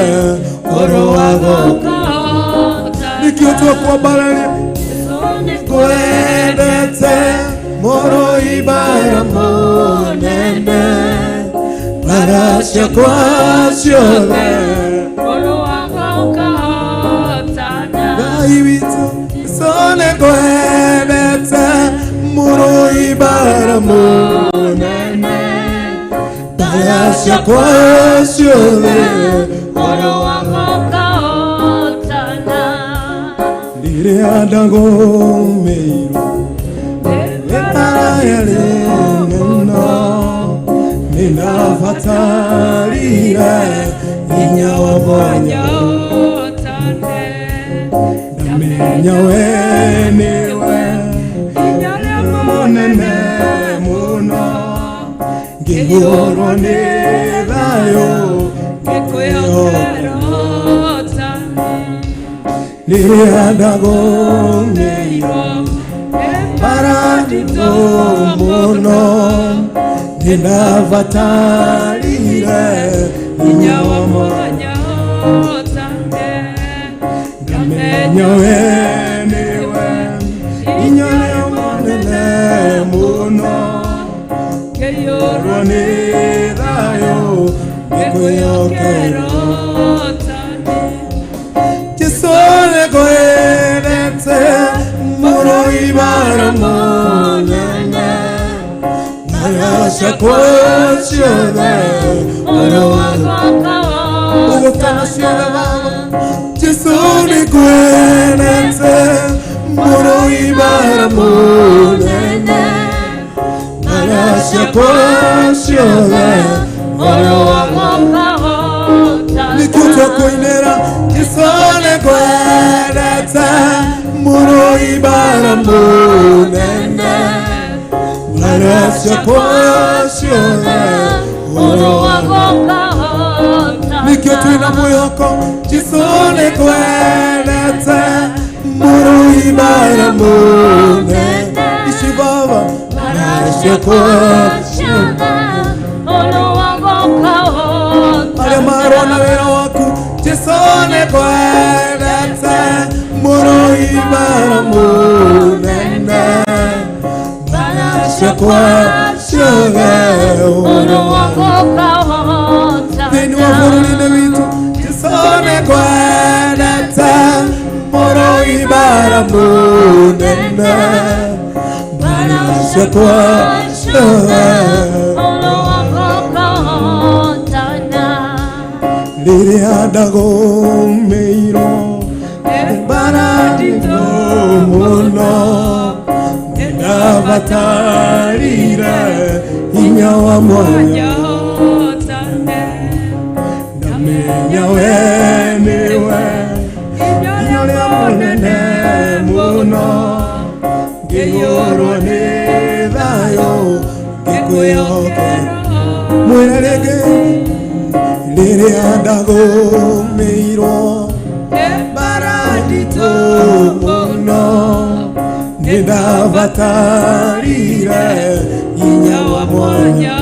ũroagũkahotana. Nĩkĩo twakwambararia kwendete mũno ibara mũnene. Mbara ciakwa ciothe Ngai witũ Jesu nĩngwendete mũno ibara mũnene. Mbara ciakwa ciothe rĩrĩa ndagũmĩirwo mĩbara yarĩ mũno, nĩndabatarire hinya wa mwanya. Ndamenya we nĩwe mũnene mũno, ngĩihũrwo nĩ thayũ rĩrĩa ndagũmĩirwo mbara nditũ mũno, nĩndabatarire hinya wa mwanya. hotane. Ndamenya we nĩwe inya rĩa mũnene mũno Ngĩiyũrwo Ngĩiyũrwo nĩ thayũ ngĩkwĩhokera hotane. Jesũ nĩngwendete mũrũi bara mũnene Ngoro ciakwa ciothe ũgũtana ciothe Baba Jesũ nĩngwendete mũrũi bara mũnene Ngoro ciakwa ciothe nĩkĩo twakũinĩra Jesũ nĩngwendete mũrũi bara mũnene Ngoro ciakwa ciothe nĩkĩo twĩna mwĩhoko Jesũ nĩngwendete mũrũi bara mũnene ici Baba ngoro ciakwa ciothe arĩa marona wĩra waku Jesũ nĩngwendete mũrũi bara mũnene ngoro ciakwa ciothe thĩinĩ wa bũrũri-inĩ witũ Jesũ nĩngwendete mũrũi bara mũnene ngoro ciakwa ciothe rĩrĩa ndagũmĩirwo nĩ mbara nditũ mũno nĩndabatarire hinya wa mwanya Hotane. ndamenya we nĩwe Inya inya rĩa rĩa mũnene mũnene mũno ngĩiyũrwo nĩ thayũ ngĩkwĩhokera mwĩre rĩngĩ rĩrĩa ndagũmĩirwo mbara nditũ mũno nĩndabatarire hinya wa mwanya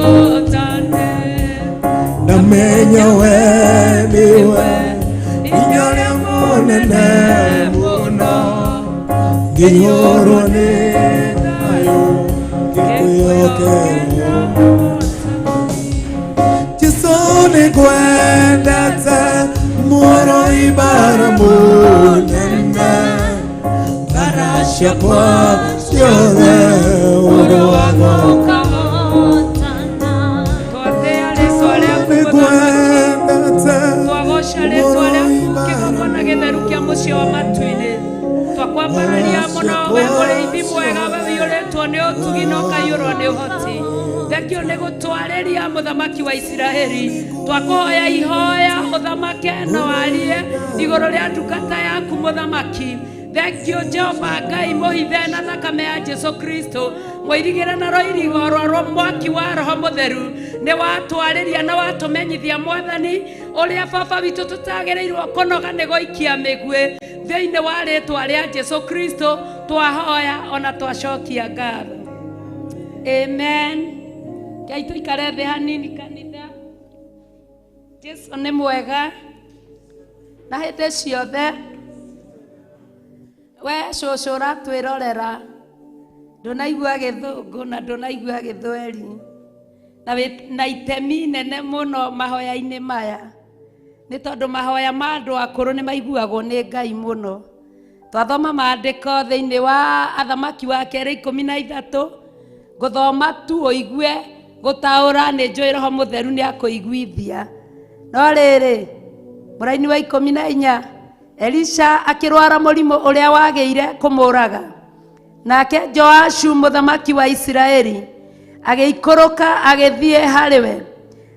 Hotane. ndamenya we nĩwe inya rĩa mũnene mũno ngĩiyũrwo nĩ thayũ ngĩkwĩhokera Jesũ nĩngwendete mũrũi bara mũnene mbara ciakwa ciothe ũrũago Twathĩa rĩtwa rĩaku mũthamaki. nĩngwendete Twagoca rĩtwa rĩaku kĩgongona gĩtheru kĩa mũciĩ wa matu-inĩ. Twakwambararia mũno we mũrĩithi mwega we ũiyũrĩtwo nĩ ũtugi na ũkaiyũrwo nĩ ũhoti. Thengio nĩ gũtwarĩria mũthamaki wa Isiraeli. Twakũhoya ihoya ũthamake na warie igũrũ rĩa ndungata yaku mũthamaki. Thengio Jehova Ngai mũhithe na thakame ya Jesu Kristo mũirigĩre na rũirigo rwa mwaki wa Roho Mũtheru nĩ watwarĩria na watũmenyithia Mwathani ũrĩa baba witũ tũtagĩrĩirwo kũnoga nĩ gũikia mĩguĩ thĩinĩ wa rĩtwa rĩa Jesu Kristo twahoya ona twacokia ngatho. Amen. Ngai tũikare thĩ hanini kanitha. Jesu nĩ mwega na hĩndĩ ciothe. We cũcũ ũratwĩrorera ndũnaigua gĩthũngũ na ndũnaigua gĩthweri na wĩ na itemi nene mũno mahoya-inĩ maya nĩ tondũ mahoya ma andũ akũrũ nĩ maiguagwo nĩ Ngai mũno. Twathoma maandĩko thĩinĩ wa Athamaki wa kerĩ 13 ngũthoma tu ũigue gũtaũra nĩ njũĩ Roho Mũtheru nĩ akũiguithia. No rĩrĩ mũraini wa 14 Elisha akĩrwara mũrimũ ũrĩa wagĩire kũmũraga. Nake Joashu mũthamaki wa Isiraeli agĩikũrũka agĩthiĩ harĩ we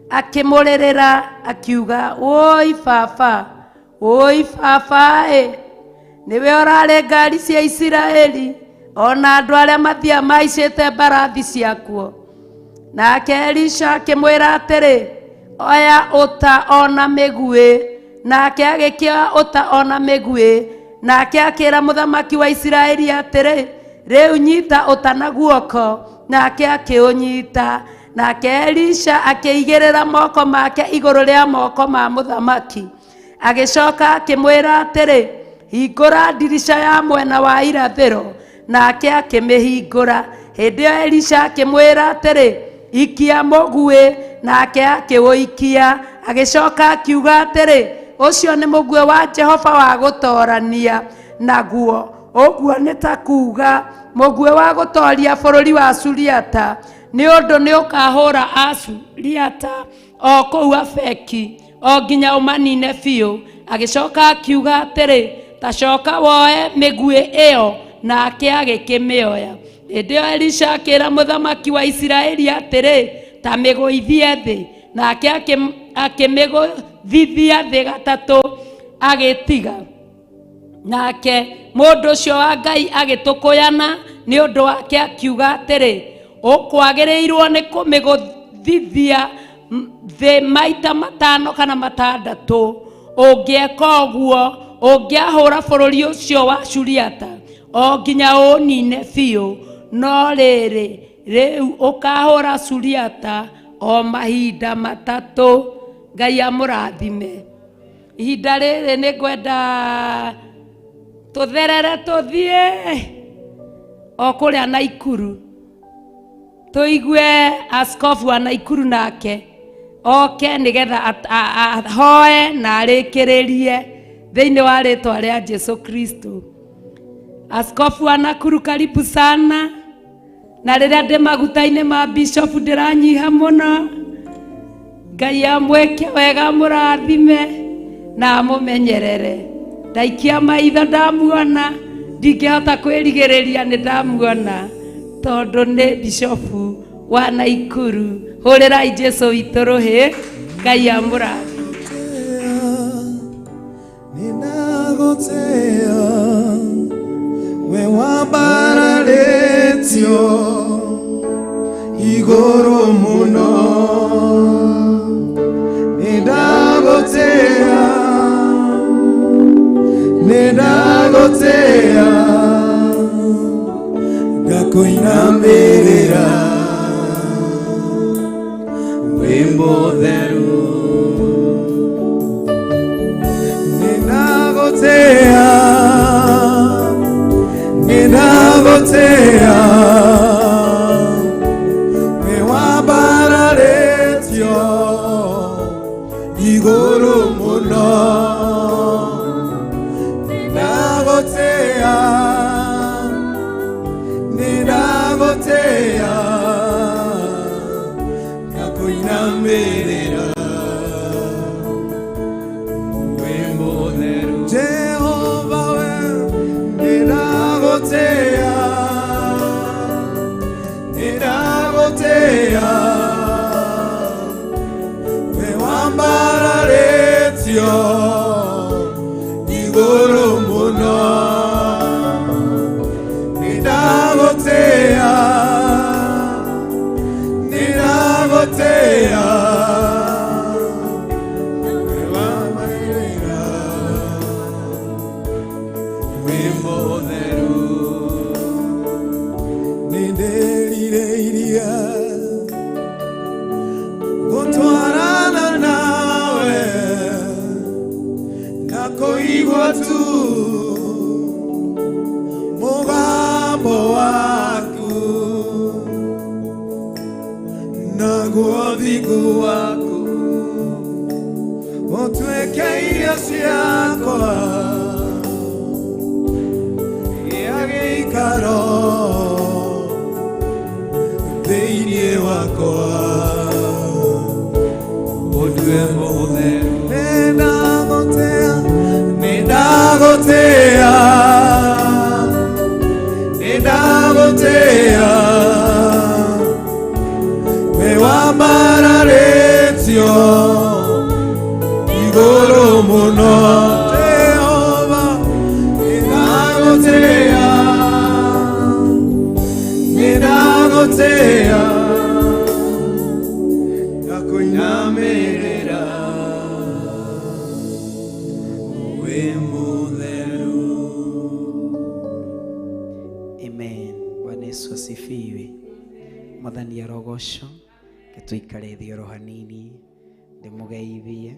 akĩmũrĩrĩra akiuga wũi baba wũi baba ĩ nĩwe ũrarĩ ngari cia Isiraeli ona andũ arĩa mathiaga mahaicĩte mbarathi ciakuo. Nake Elisha akĩmwĩra atĩrĩ oya ũta ona mĩguĩ. Nake agĩkĩoya ũta ona mĩguĩ. Nake akĩra mũthamaki wa Isiraeli atĩrĩ rĩu nyita ũta na guoko. Nake akĩũnyita. Nake Elisha akĩigĩrĩra moko make igũrũ rĩa moko ma mũthamaki. Agĩcoka akĩmwĩra atĩrĩ, hingũra ndirica ya mwena wa irathĩro. Nake akĩmĩhingũra. Hĩndĩ ĩyo Elisha akĩmwĩra atĩrĩ, ikia mũguĩ. Nake akĩũikia. Agĩcoka akiuga atĩrĩ, ũcio nĩ mũguĩ wa Jehova wa gũtoorania naguo. Ũguo nĩ ta kuuga mũguĩ wa gũtooria bũrũri wa Suriata, nĩ ũndũ nĩ ũkahũra Asuriata o kũu Afeki o nginya ũmanine biũ. Agĩcoka akiuga atĩrĩ, ta coka woe mĩguĩ ĩyo. Nake agĩkĩmĩoya. Hĩndĩ ĩyo Elisha akĩra mũthamaki wa Isiraeli atĩrĩ, ta mĩgũithie thĩ. Nake akĩmĩgũthithia thĩ gatatũ agĩtiga. Nake mũndũ ũcio wa Ngai agĩtũkũyana nĩ ũndũ wake akiuga atĩrĩ, ũkwagĩrĩirwo nĩ kũmĩgũthithia thĩ maita 5 kana 6. Ũngĩeka ũguo, ũngĩahũra bũrũri ũcio wa Suriata o nginya ũnine biũ. No rĩrĩ, rĩu ũkahũra Suriata o mahinda 3. Ngai amũrathime. Ihinda rĩrĩ nĩ ngwenda tũtherere tũthiĩ o kũrĩa Naikuru, tũigue askofu wa Naikuru nake oke nĩgetha ahoe na arĩkĩrĩrie thĩinĩ wa rĩtwa rĩa Jesu Kristo. Askofu wa Nakuru, karibu sana. Na rĩrĩa ndĩ maguta-inĩ ma bishop ndĩranyiha mũno. Ngai amwĩke wega, amũrathime na amũmenyerere. Ndaikia maitho ndamuona, ndingĩhota kwĩrigĩrĩria nĩ ndamuona, tondũ nĩ bishop wa Naikuru. Hũrĩrai Jesu witũ rũhĩ. Ngai amũrathime. Ninagotea we wambararetio igũrũ mũno. Nĩndagũtĩa, nĩndagũtĩa, ngakũinamĩrĩra wĩ mũtheru. Nĩndagũtĩa, nĩndagũtĩa, wĩ wambararetio igũrũ mũno. Nĩndagũtĩa, nĩndagũtĩa, ngakũinamĩrĩra wĩ mũtheru. Jehova we, nĩndagũtĩa, nĩndagũtĩa, wĩ wambararetio igũrũ mũno. Nĩndagũtĩa, nĩndagũtĩa, wĩ wambarĩra wĩ mũtheru. Nĩndĩrirĩirie gũtwarana nawe na kũigua tu mũgambo waku, naguo thingu waku ũtuĩke irio ciakwa gĩa gĩikaro thĩinĩ wakwa. Ũndue mũtheru. Nĩndagũtĩa, nĩndagũtĩa, nĩndagũtĩa, wĩ wambararetio igũrũ mũno. Jehova, nĩndagũtĩa, nĩndagũtĩa, ngakũinamĩrĩra wĩ mũtheru. Amen. Bwana Yesu asifiwe. Mwathani arogocwo. Tuikare thĩ oro hanini ndĩmũgeithie.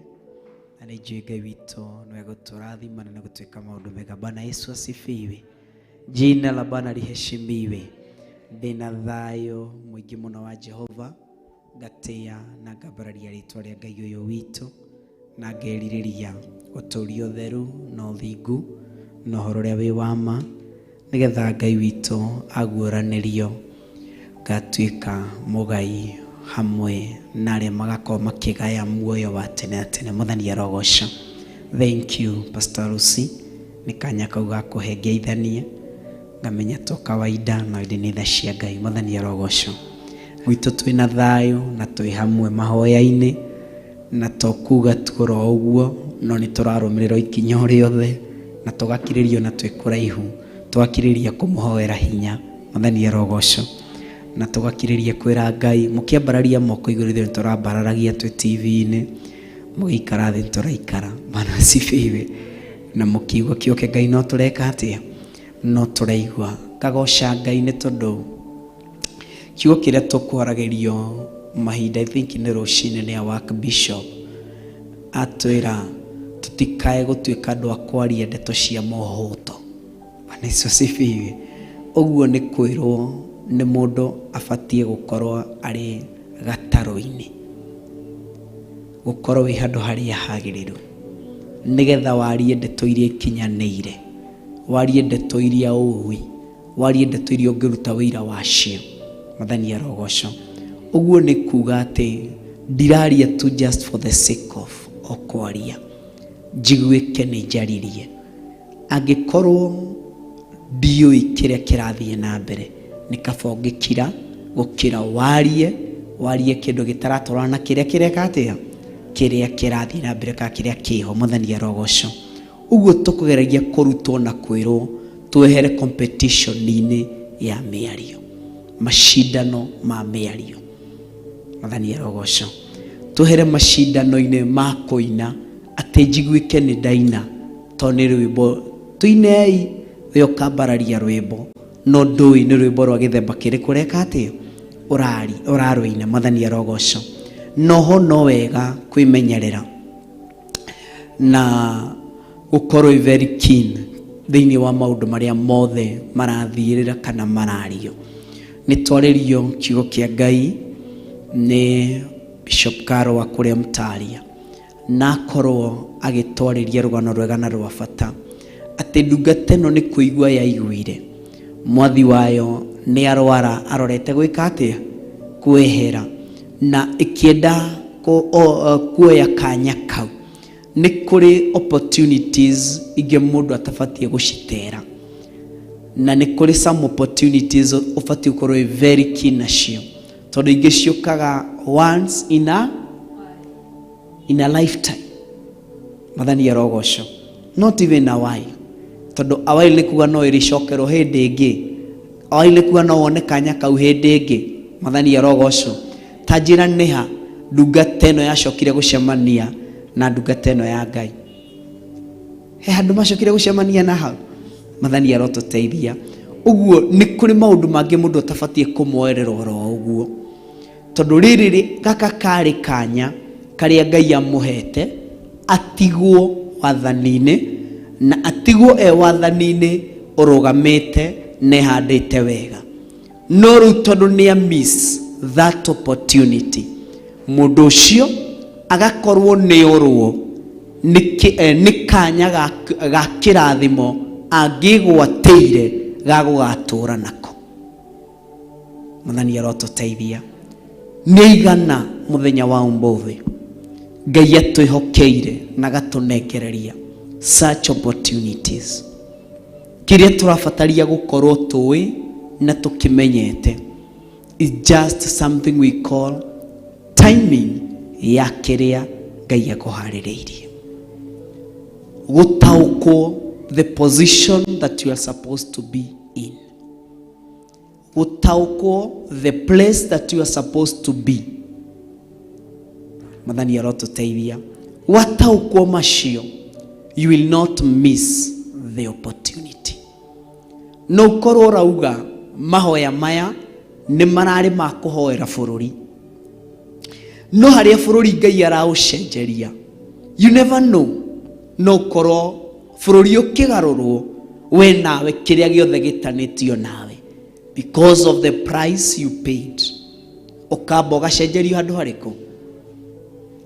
Na nĩ njũĩ Ngai witũ nĩwe gũtũrathima na nĩ gũtuĩka maũndũ mega. Bwana Yesu asifiwe. Jina la Bwana liheshimiwe. Ndĩna thayũ mũingĩ mũno wa Jehova, ngatĩa na ngambararia rĩtwa rĩa Ngai ũyũ witũ, na ngerirĩria gũtũũria ũtheru na ũthingu na ũhoro ũrĩa wĩ wa ma, nĩgetha Ngai witũ aguũranĩrio ngatuĩka mũgai hamwe na arĩa magakorwo makĩgaya muoyo wa tene na tene. Mwathani arogoca. Thank you, Pastor Lucy, nĩ kanya kau ga kũhe ngeithanie, ngamenya to kawaida no ĩndĩ nĩ tha cia Ngai. Mwathani arogoco. Gwitũ twĩna thayũ na twĩ hamwe mahoya-inĩ, na to kuga tu oro ũguo, no nĩ tũrarũmĩrĩra ikinya o rĩothe na tũgakirĩrĩrio na twĩ kũraihu, tũgakirĩrĩria kũmũhoera hinya. Mwathani arogoco. Na tũgakirĩrĩria kwĩra Ngai, mũkĩambararia moko igũrũ ithuĩ nĩtũrambararagia twĩ TV-inĩ, mũgĩikara thĩ nĩtũraikara. Bwana asifiwe. Na mũkiigua kĩoke Ngai no tũreka atĩa? No tũraigua. Ngagoca Ngai nĩ tondũ kiugo kĩrĩa tũkwaragĩrio mahinda, I think nĩ rũcinĩ, nĩ a work bishop atwĩra tũtikae gũtuĩka andũ a kwaria ndeto cia mohoto. Bwana Yesu asifiwe. Ũguo nĩ kwĩrwo nĩ mũndũ abatiĩ gũkorwo arĩ gatarũ-inĩ, gũkorwo wĩ handũ harĩa hagĩrĩru, nĩgetha warie ndeto iria ikinyanĩire, warie ndeto iria ũĩ, warie ndeto iria ũngĩruta wĩira wacio. Mwathani arogoco. Ũguo nĩ kuga atĩ ndiraria tu just for the sake of o kwaria, njiguĩke nĩ njaririe. Angĩkorwo ndiũĩ kĩrĩa kĩrathiĩ na mbere, nĩ kaba ũngĩkira gũkĩra warie warie kĩndũ gĩtaratwarana na kĩrĩa kĩreka atĩa, kĩrĩa kĩrathiĩ na mbere kana kĩrĩa kĩho. Mwathani arogoco. Ũguo tũkũgeragia kũrutwo na kwĩrwo twehere competition-inĩ ya mĩario, macindano ma mĩario. Mwathani arogoco. Twehere macindano-inĩ ma kũina atĩ njiguĩke nĩ ndaina, tondũ nĩ rwĩmbo tũinei, we ũkambararia rwĩmbo no ndũĩ nĩ rwĩmbo rwa gĩthemba kĩrĩkũ ũreka atĩa, ũrarũina. Mwathani arogoco. Noho no wega kwĩmenyerera na gũkorwo very keen thĩinĩ wa maũndũ marĩa mothe marathiĩrĩra kana marario. Nĩ twarĩrio kiugo kĩa Ngai nĩ Bishop Karo wa kũrĩa Mtaria, na akorwo agĩtwarĩria rũgano rwega na rwa bata atĩ ndungata ĩno nĩ kũigua yaiguire mwathi wayo nĩ arwara arorete gwĩka atĩa, kwehera, na ĩkĩenda kuoya kanya kau. Nĩ kũrĩ opportunities ingĩ mũndũ atabatiĩ gũcitera, na nĩ kũrĩ some opportunities ũbatiĩ gũkorwo wĩ very keen nacio, tondũ ingĩ ciũkaga once in a lifetime. Mwathani arogoco. Not even a while, tondũ a while nĩ kuga no ĩrĩcokerwo hĩndĩ ĩngĩ, a while nĩ kuga no wone kanya kau hĩndĩ ĩngĩ. Mwathani arogoco. Ta njĩra nĩha ndungata ĩno yacokire gũcemania na ndungata ĩno ya Ngai? He handũ macokire gũcemania na hau? Mwathani arotũteithia. Ũguo nĩ kũrĩ maũndũ mangĩ mũndũ atabatiĩ kũmoerera oro ũguo, tondũ rĩrĩ gaka karĩ kanya karĩa Ngai amũhete atigwo wathani-inĩ, na atigwo e wathani-inĩ ũrũgamĩte na ĩhandĩte wega. No rĩu tondũ nĩ a miss that opportunity, mũndũ ũcio agakorwo nĩ orwo nĩ kanya ga kĩrathimo angĩgwatĩire ga gũgatũra nako. Mwathani arotũteithia. Nĩ igana mũthenya wa ũmũthĩ Ngai atwĩhokeire na agatũnengereria such opportunities. Kĩrĩa tũrabataria gũkorwo tũĩ na tũkĩmenyete is just something we call timing ya kĩrĩa Ngai akũharĩrĩirie, gũtaũkwo the position that you are supposed to be in, gũtaũkwo the place that you are supposed to be. Mwathani arotũteithia. Wataũkwo macio, you will not miss the opportunity. No ũkorwo ũrauga mahoya maya nĩ mararĩ ma kũhoera bũrũri, no harĩa bũrũri Ngai araũcenjeria. You never know, no ũkorwo bũrũri ũkĩgarũrwo we nawe kĩrĩa gĩothe gĩtanĩtio nawe because of the price you paid, ũkamba ũgacenjerio handũ harĩkũ,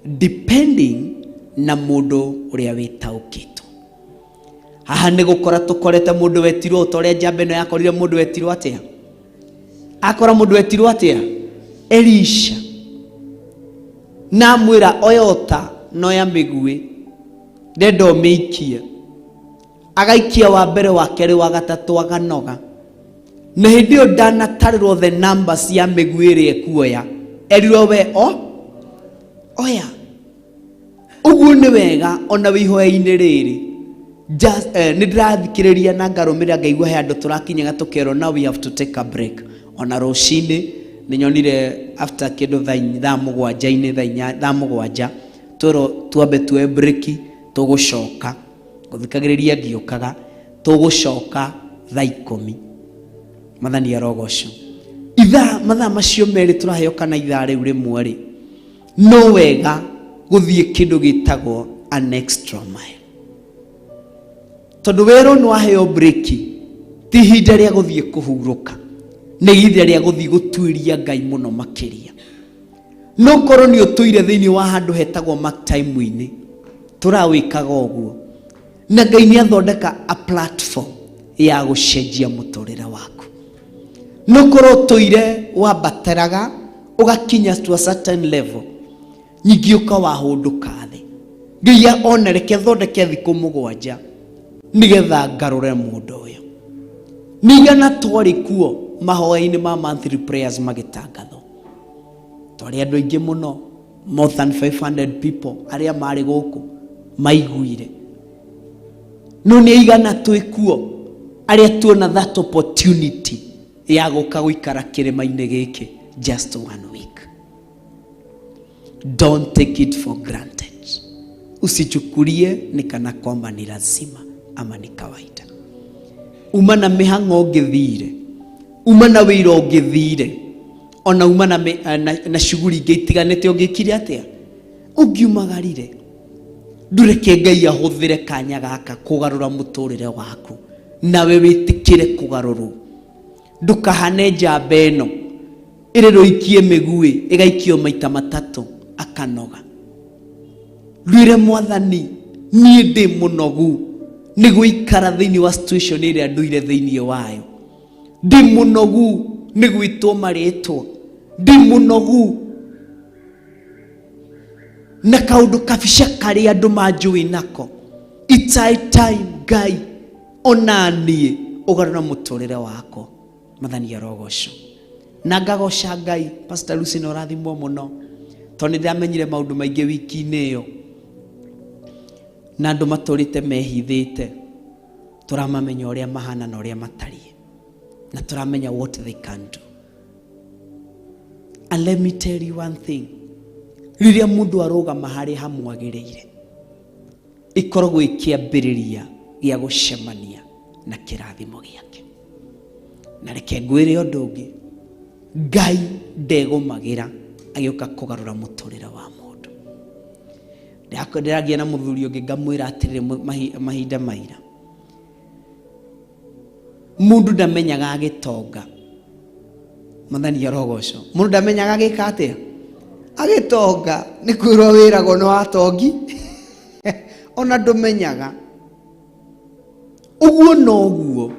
depending na mũndũ ũrĩa wĩtaũkĩtwo. Haha nĩ gũkora tũkorete mũndũ wetirwo ta ũrĩa njamba ĩno yakorire mũndũ wetirwo atĩa, akora mũndũ wetirwo atĩa, Elisha, na amwĩra oya ũta na oya mĩguĩ, ndenda ũmĩikie. Agaikia wa mbere, wa kerĩ, wa gatatũ, aganoga, na hĩndĩ ĩyo ndanatarĩrwo the numbers ya mĩguĩ ĩrĩa ekuoya, erirwo we o oya. Ũguo nĩ wega ona wĩ ihoya-inĩ rĩrĩ. Just, nĩ ndĩrathikĩrĩria na ngarũmĩrĩra, ngaigua he andũ tũrakinyaga tũkerwo now we have to take a break. Ona rũcinĩ nĩ nyonire after kĩndũ thaa mũgwanja-inĩ, thaa inya, thaa mũgwanja, twerwo twambe tuoe break, tũgũcoka gũthikagĩrĩria ngĩũkaga, tũgũcoka thaa 10. Mathani arogocwo. Ithaa mathaa macio merĩ tũraheo kana ithaa rĩu rĩmwe rĩ, no wega gũthiĩ kĩndũ gĩtagwo an extra mile, tondũ werwo nĩ waheo break, ti ihinda rĩa gũthiĩ kũhurũka, nĩ ihinda rĩa gũthiĩ gũtuĩria Ngai mũno makĩria. No korwo nĩ ũtũire thĩinĩ wa handũ hetagwo mark time-inĩ, tũrawĩkaga ũguo na Ngai nĩ athondeka a platform ya gũcenjia mũtũrĩre waku. No korwo ũtũire wambatĩraga ũgakinya to a certain level, nyingĩ ũka wahũndũka thĩ, Ngai ona reke thondeke thikũ 7 nĩgetha ngarũre mũndũ ũyũ. Nĩigana twarĩ kuo mahoya-inĩ ma monthly prayers magĩtangathwo, twarĩ andũ aingĩ mũno, more than 500 people arĩa marĩ gũkũ maiguire, no nĩ aigana twĩ kuo arĩa tuona that opportunity ya gũka gũikara kĩrĩma-inĩ gĩkĩ just one week. Don't take it for granted. Usichukulie ni kana kwamba ni lazima ama ni kawaida. Uma na mĩhang'o ũngĩthire, uma na wĩra ũngĩthire, ona uma na shughuli ingĩ itiganĩte ũngĩkire atĩa, ũngiumagarire, ndũreke Ngai ahũthĩre kanya gaka kũgarũra mũtũrĩre waku, nawe wĩtĩkĩre kũgarũrwo. Ndũkahane njamba ĩno ĩrĩ rũikie mĩguĩ ĩgaikio maita matatũ akanoga. Rwĩre Mwathani, niĩ ndĩ mũnogu nĩ gũikara thĩinĩ wa situation ĩrĩa ndũire thĩinĩ wayo, ndĩ mũnogu nĩ gwĩtwo marĩtwa, ndĩ mũnogu na kaũndũ kabica karĩa andũ manjũĩ nako. It's high time Ngai ona niĩ ũgarũra mũtũrĩre wakwa. Mathani arogocwo. Na ngagoca Ngai. Pastor Lucy, na ũrathimwo mũno, tondũ nĩ ndamenyire maũndũ maingĩ wiki-inĩ ĩyo, na andũ matũrĩte mehithĩte tũramamenya ũrĩa mahana na ũrĩa matariĩ, na tũramenya what they can do. And let me tell you one thing, rĩrĩa mũndũ arũgama harĩa hamwagĩrĩire, ikoragwo ikĩambĩrĩria gĩa gũcemania na kĩrathimo gĩake. Na reke ngwĩre ũndũ ũngĩ, Ngai ndegũmagĩra agĩũka kũgarũra mũtũrĩre wa mũndũ. Ndĩragia na mũthuri ũngĩ ngamwĩra atĩrĩrĩ, mahinda maira mũndũ ndamenyaga agĩtonga. Mathani arogocwo. Mũndũ ndamenyaga agĩka atĩa agĩtonga, nĩ kwĩrwo wĩragwo nĩ watongi, ona ndũmenyaga ũguo. Noguo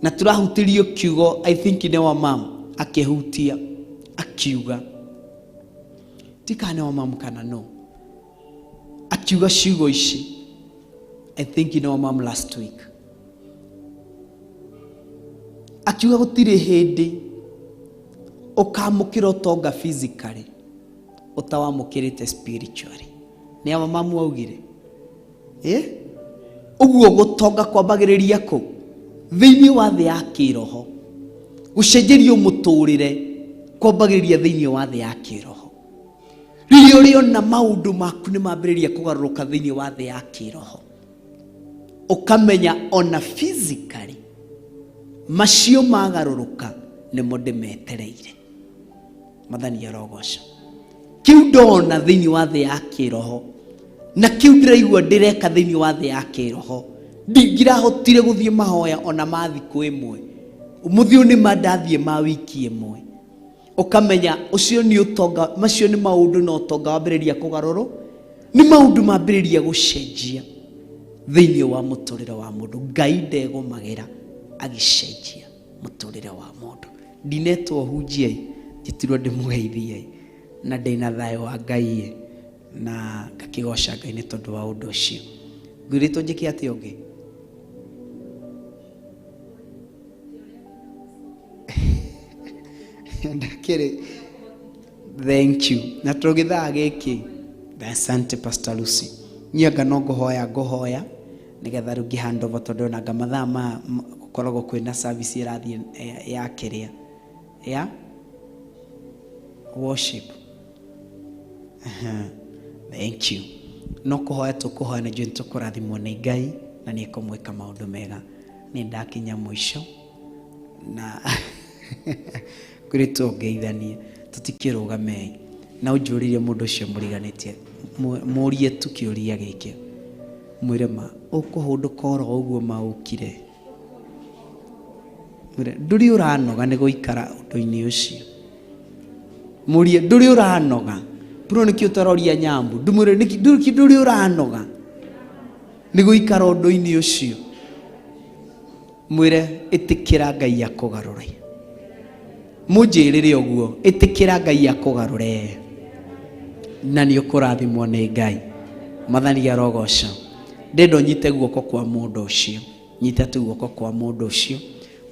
na tũrahutirio kiugo, I think nĩ wa mam akĩhutia akiuga, tikana nĩ wa mam kana no akiuga ciugo ici, I think nĩ wa mam last week akiuga gũtirĩ hĩndĩ ũkamũkĩra ũtonga physically ũtawamũkĩrĩte spiritually. Nĩ awa mamu augire eh? Ũguo gũtonga kwambagĩrĩria kũ? Thĩinĩ wa thĩ ya kĩroho. Gũcenjerio mũtũrĩre kwambagĩrĩria thĩinĩ wa thĩ ya kĩroho. Rĩrĩa ũrĩona maũndũ maku nĩ mambĩrĩria kũgarũrũka thĩinĩ wa thĩ ya kĩroho, ũkamenya ona physically macio magarũrũka nĩmo ndĩmetereire. Mathani arogocwo. Kĩu ndona thĩinĩ wa thĩ ya kĩroho Na kĩu ndĩraigua ndĩreka thĩinĩ wa thĩ ya kĩroho, ndingĩrahotire gũthiĩ mahoya ona ma thikũ ĩmwe. Mũthiũ nĩ ma ndathiĩ ma wiki ĩmwe. Ũkamenya ũcio nĩ ũtonga, macio nĩ maũndũ na ũtonga wambĩrĩria kũgarũrwo, nĩ maũndũ mambĩrĩria gũcenjia thĩinĩ wa mũtũrĩre wa mũndũ. Ngai ndegũmagĩra agĩcenjia mũtũrĩre wa mũndũ. Ndinetwo hunjiei, njĩtirwo ndĩmũgeithiei, na ndĩna thayũ wa Ngai na ngakĩgoca Ngai nĩ tondũ wa ũndũ ũcio. Ngwĩrĩtwo njĩke atĩa ũngĩ? Ndakĩrĩ. Thank you. Na tũgĩthaa gĩkĩ. Asante Pastor Lucy. Niĩ anga no ngũhoya ngũhoya nĩgetha rĩu ngĩ hand over tondũ ona mathaa ma gũkoragwo kwĩna service ĩrathiĩ ya kĩrĩa ya worship. Thank you. No kũhoya tũkũhoya na njũĩ nĩtũkũrathimwo nĩ Ngai na nĩ ekũmwĩka maũndũ mega. Nĩ ndakinya mũico na kwĩrĩtwo ngeithanie tũtikĩrũgamei na ũnjũrĩrie mũndũ ũcio mũriganĩtie mũrie tu kĩũria gĩkĩ, mwĩre ma ũkũhũndũka oro ũguo ma ũkire, mwĩre ndũrĩ ũranoga nĩ gũikara ũndũ-inĩ ũcio, mũrie ndũrĩ ũranoga bro, nĩkĩ ũtaroria nyambu, ndũmwĩre nĩkĩ ndũrĩ ũranoga nĩ gũikara ũndũ-inĩ ũcio, mwĩre ĩtĩkĩra Ngai akũgarũre, mũnjĩrĩre ũguo ĩtĩkĩra Ngai akũgarũre na nĩ ũkũrathimwo nĩ Ngai. Mwathani arogoca. Ndĩrenda ũnyite guoko kwa mũndũ ũcio, nyita tu guoko kwa mũndũ ũcio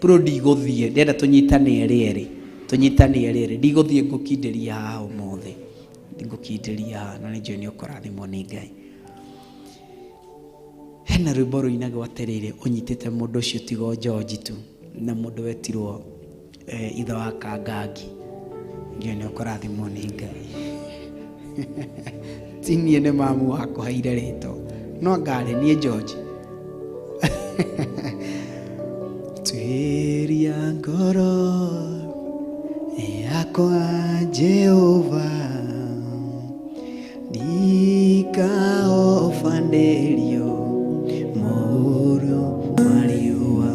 bro, ndigũthiĩ, ndĩrenda tũnyitane erĩ erĩ, tũnyitane erĩ erĩ, ndigũthiĩ ngũkindĩria haha ũmũthĩ, ngũkindĩria haha na nĩ njũĩ nĩ ũkũrathimwo nĩ Ngai. Hena rwĩmbo rũinagwo atĩrĩrĩ, ũnyitĩte mũndũ ũcio tiga George tu na mũndũ wetirwo ithe wa Kangangi, njũĩ nĩ ũkũrathimwo nĩ Ngai. Ti niĩ nĩ mamu wakũheire rĩtwa, no ngarĩ niĩ George. Tuĩria ngoro yakwa Jehova, ndikaobanĩrio mũhuro wa riũa.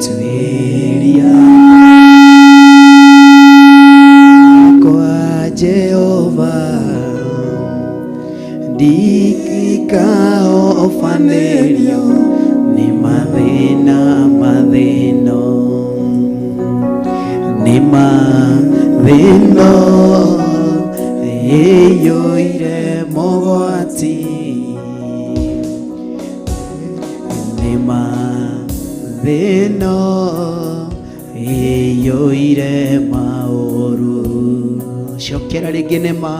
Tuĩria yakwa Jehova, ndikaobanĩrio nĩ mathĩna mathĩno, nĩ mathĩno ĩiyũire mogwati, nĩ mathĩno ĩiyũire maũru. Cokera rĩngĩ, nĩ ma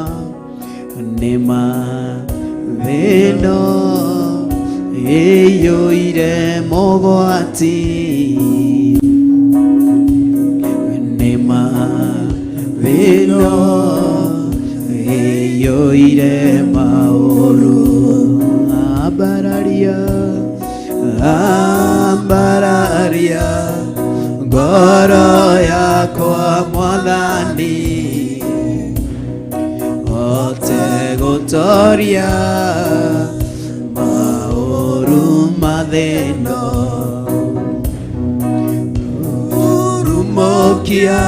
nĩ mathĩno ĩiyũire mogwati, nĩ mathĩno ĩiyũire maũru. Ambararia, ambararia ngoro yakwa Mwathani, hote gũtoria maũru mathĩno, rurumũkia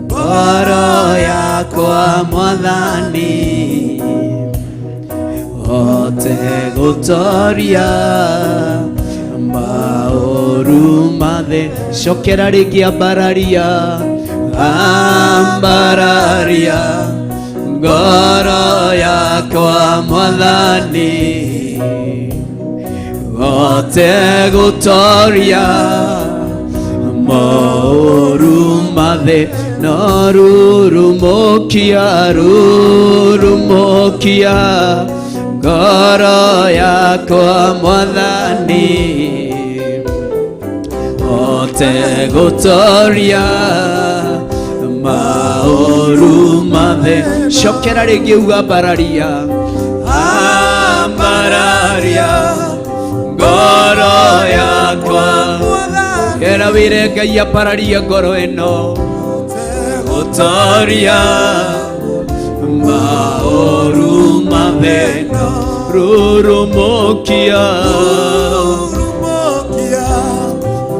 ngoro yakwa Mwathani, hote gũtoria maũru mathĩ. Cokera rĩngĩ, ambararia, ambararia ngoro yakwa Mwathani, hote gũtoria maũru mathĩ, no rurumũkia, rurumũkia ngoro yakwa Mwathani, hote gũtoria maũru mathĩ. Cokera rĩngĩ, uga ambararia, ambararia ngoro yakwa, era wĩre Ngai ambararia ngoro ĩno gũtoria Maoru mathĩna rurumukia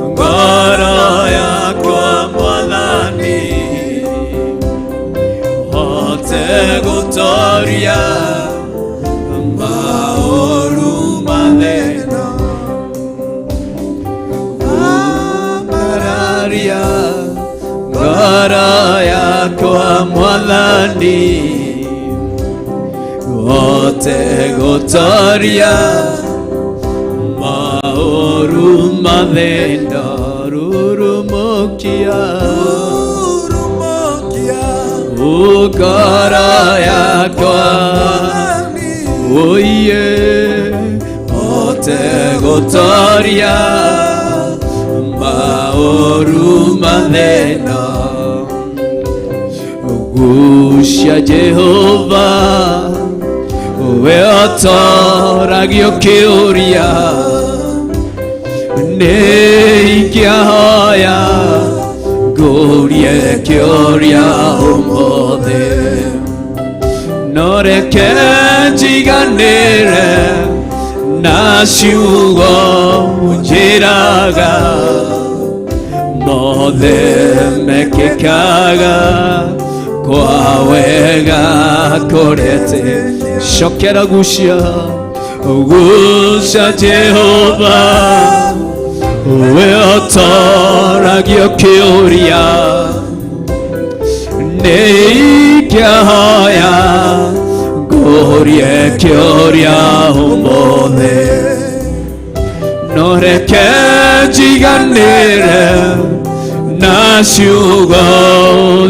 ngoro yakwa Mwathani hote gũtoria maũru mathĩna ambararia ngoro yakwa Mwathani hote gũtoria maũru mathĩna rurumukia ngoro yakwa oye hote gũtoria maũru mathĩna gucia Jehova we ũtoragio kĩũria nĩ ingĩahoya ngũrie kĩũria ũmũthĩ no reke njiganĩre na ciugo njĩraga mothe mekĩkaga kwa wega kũrete cokera gucia gucia Jehova we ũtoragio kĩũria nĩ ingĩahoya ngũrie kĩũria ũmũthĩ no reke njiganĩre na ciugo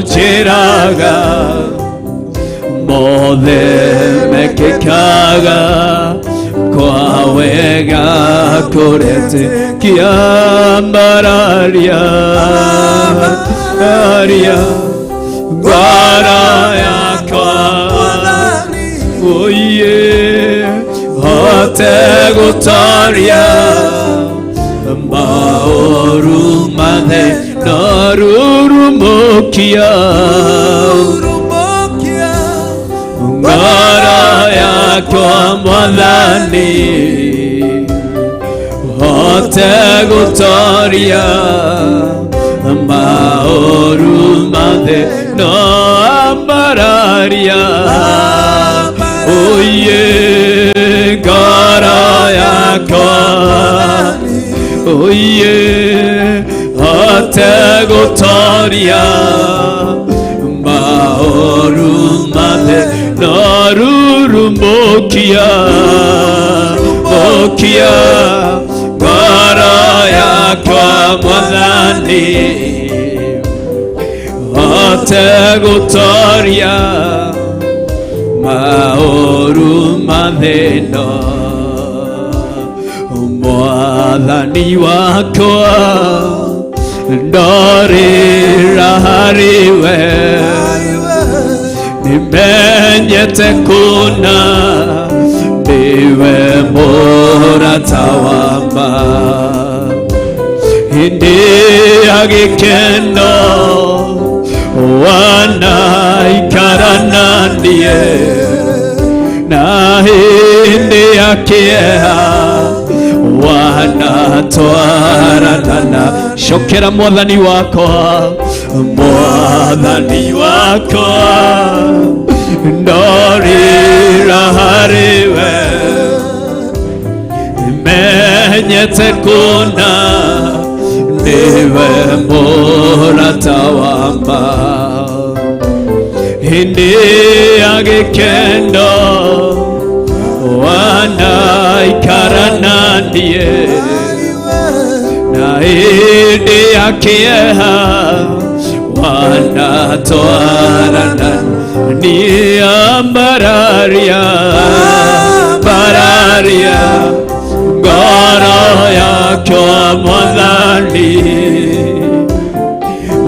njĩraga mothe mekĩkaga kwa wega kũrete kĩambararia aria ngoro yakwa oye hote gũtoria maũru mathĩna rurumukia ngoro yakwa Mwathani hote gũtoria maũru mathĩna ambararia oye ngoro yakwa oye hote gũtoria maũru mathĩna rurumukia mukia ngoro yakwa Mwathani hote gũtoria maũru mathĩna Mwathani wakwa ndorĩra harĩwe nimenyete kũna nĩwe mũrata wa ma hĩndĩ ya gĩkeno wanaikara na niĩ na hĩndĩ ya kĩeha wanatwarana cokera Mwathani wakwa Mwathani wakwa ndorĩra harĩwe menyete kũna nĩwe mũrata wa ma hĩndĩ ya gĩkeno wanaikara na niĩ na hĩndĩ ya kĩeha wanatwarana niĩ ambararia ambararia ngoro yakwa Mwathani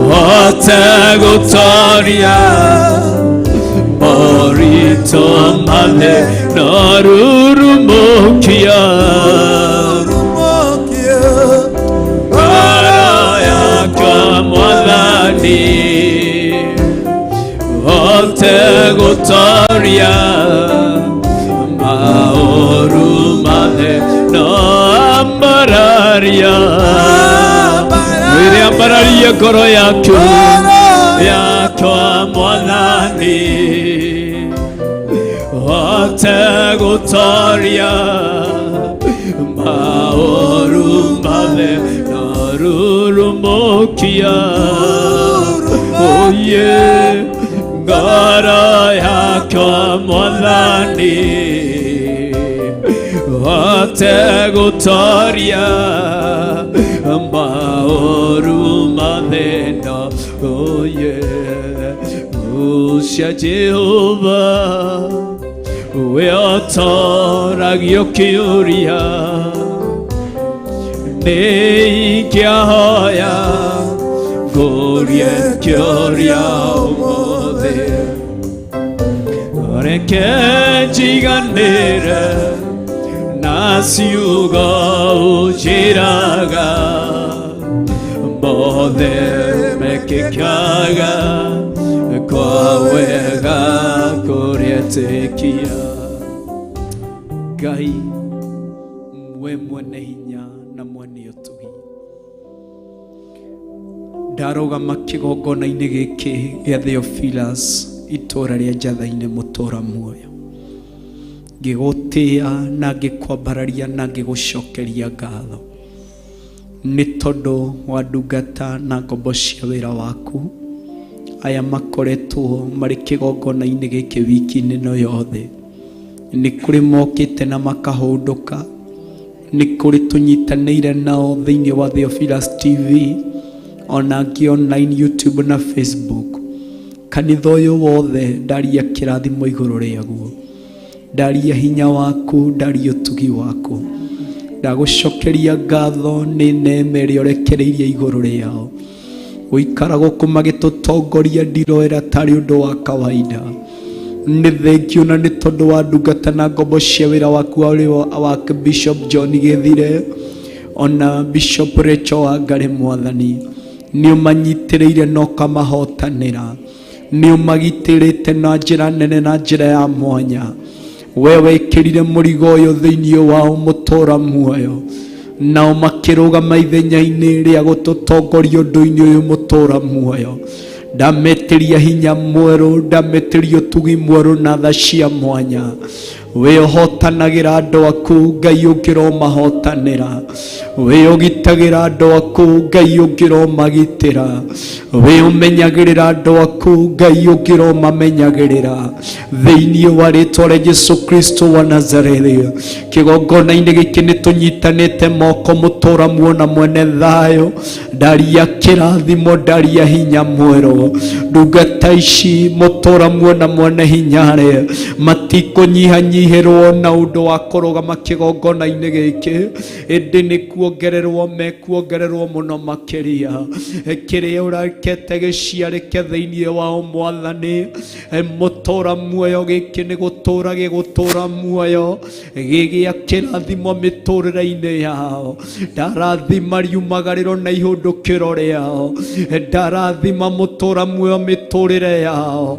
hote gũtoria moritũ mathĩna rurumukia ngoro yakwa Mwathani hote Hote gũtoria maũru mothe no ambararia mwĩre ambararie ngoro yaku yakwa mwathani hote gũtoria maũru mothe no rurumũkia oye ngoro yakwa mwathani hote gũtoria maũru mothe no oye cia Jehova we otoragio kĩũria nĩ ingĩahoya ngũrie kĩũria ũmũthĩ reke njiganĩre na ciugo ũnjĩraga mothe mekĩkaga kwa wega kũrĩa etĩkia. Ngai we mwene hinya na mwene ũtugi, ndarũgama kĩgongona-inĩ gĩkĩ gĩa Theophilus itũra rĩa Njatha-inĩ mũtũra muoyo, ngĩgũtĩa na ngĩkwambararia na ngĩgũcokeria ngatho nĩ tondũ wa ndungata na ngombo cia wĩra waku aya makoretwo marĩ kĩgongona-inĩ gĩkĩ wiki-inĩ ĩno yothe. Nĩ kũrĩ mokĩte na makahũndũka, nĩ kũrĩ tũnyitanĩire nao thĩinĩ wa Theophilus TV ona angĩ online YouTube na Facebook. Kanitha ũyũ wothe ndaria kĩrathimo igũrũ rĩaguo, ndaria hinya waku, ndaria ũtugi waku, ndagũcokeria ngatho nĩ neema ĩrĩa ũrekereirie igũrũ rĩao. Gũikara gũkũ magĩtũtongoria ndiroera tarĩ ũndũ wa kawaida. Nĩ thengio na nĩ tondũ wa ndungata na ngombo cia wĩra waku wa Bishop John Gĩthire ona Bishop Rachel Wangari mwathani, nĩ ũmanyitĩrĩire na ũkamahotanĩra, nĩ ũmagitĩrĩte na njĩra nene na njĩra ya mwanya. We wekĩrire mũrigo ũyũ thĩinĩ wao mũtũra muoyo, nao makĩrũgama ithenya-inĩ rĩa gũtũtongoria ũndũ-inĩ ũyũ mũtũra muoyo. Ndametĩria hinya mwerũ, ndametĩria ũtugi mwerũ na tha cia mwanya. We ũhotanagĩra andũ aku Ngai ũngĩromahotanĩra, we ũgitagĩra andũ aku Ngai ũngĩromagitĩra, we ũmenyagĩrĩra andũ aku Ngai ũngĩromamenyagĩrĩra thĩinĩ wa rĩtwa rĩa Jesu Kristo wa Nazarethi. Kĩgongona-inĩ gĩkĩ nĩ tũnyitanĩte moko mũtũra muona mwene thayũ, ndaria kĩrathimo, ndaria hinya mwerũ. Ndungata ici mũtũra muona mwene hinya rĩ matikũnyihanyihĩrwo na ũndũ wa kũrũgama kĩgongona-inĩ gĩkĩ, ĩndĩ nĩ kuongererwo mekuongererwo mũno makĩria. Kĩrĩa ũrekete gĩciarĩke thĩinĩ wao mwathani, mũtũra muoyo gĩkĩ nĩ gũtũra gĩgũtũra muoyo gĩgĩa kĩrathimo mĩtũrĩre-inĩ yao. Ndarathima riumagarĩro na ihũndũkĩro rĩao, ndarathima mũtũra muoyo mĩtũrĩre yao,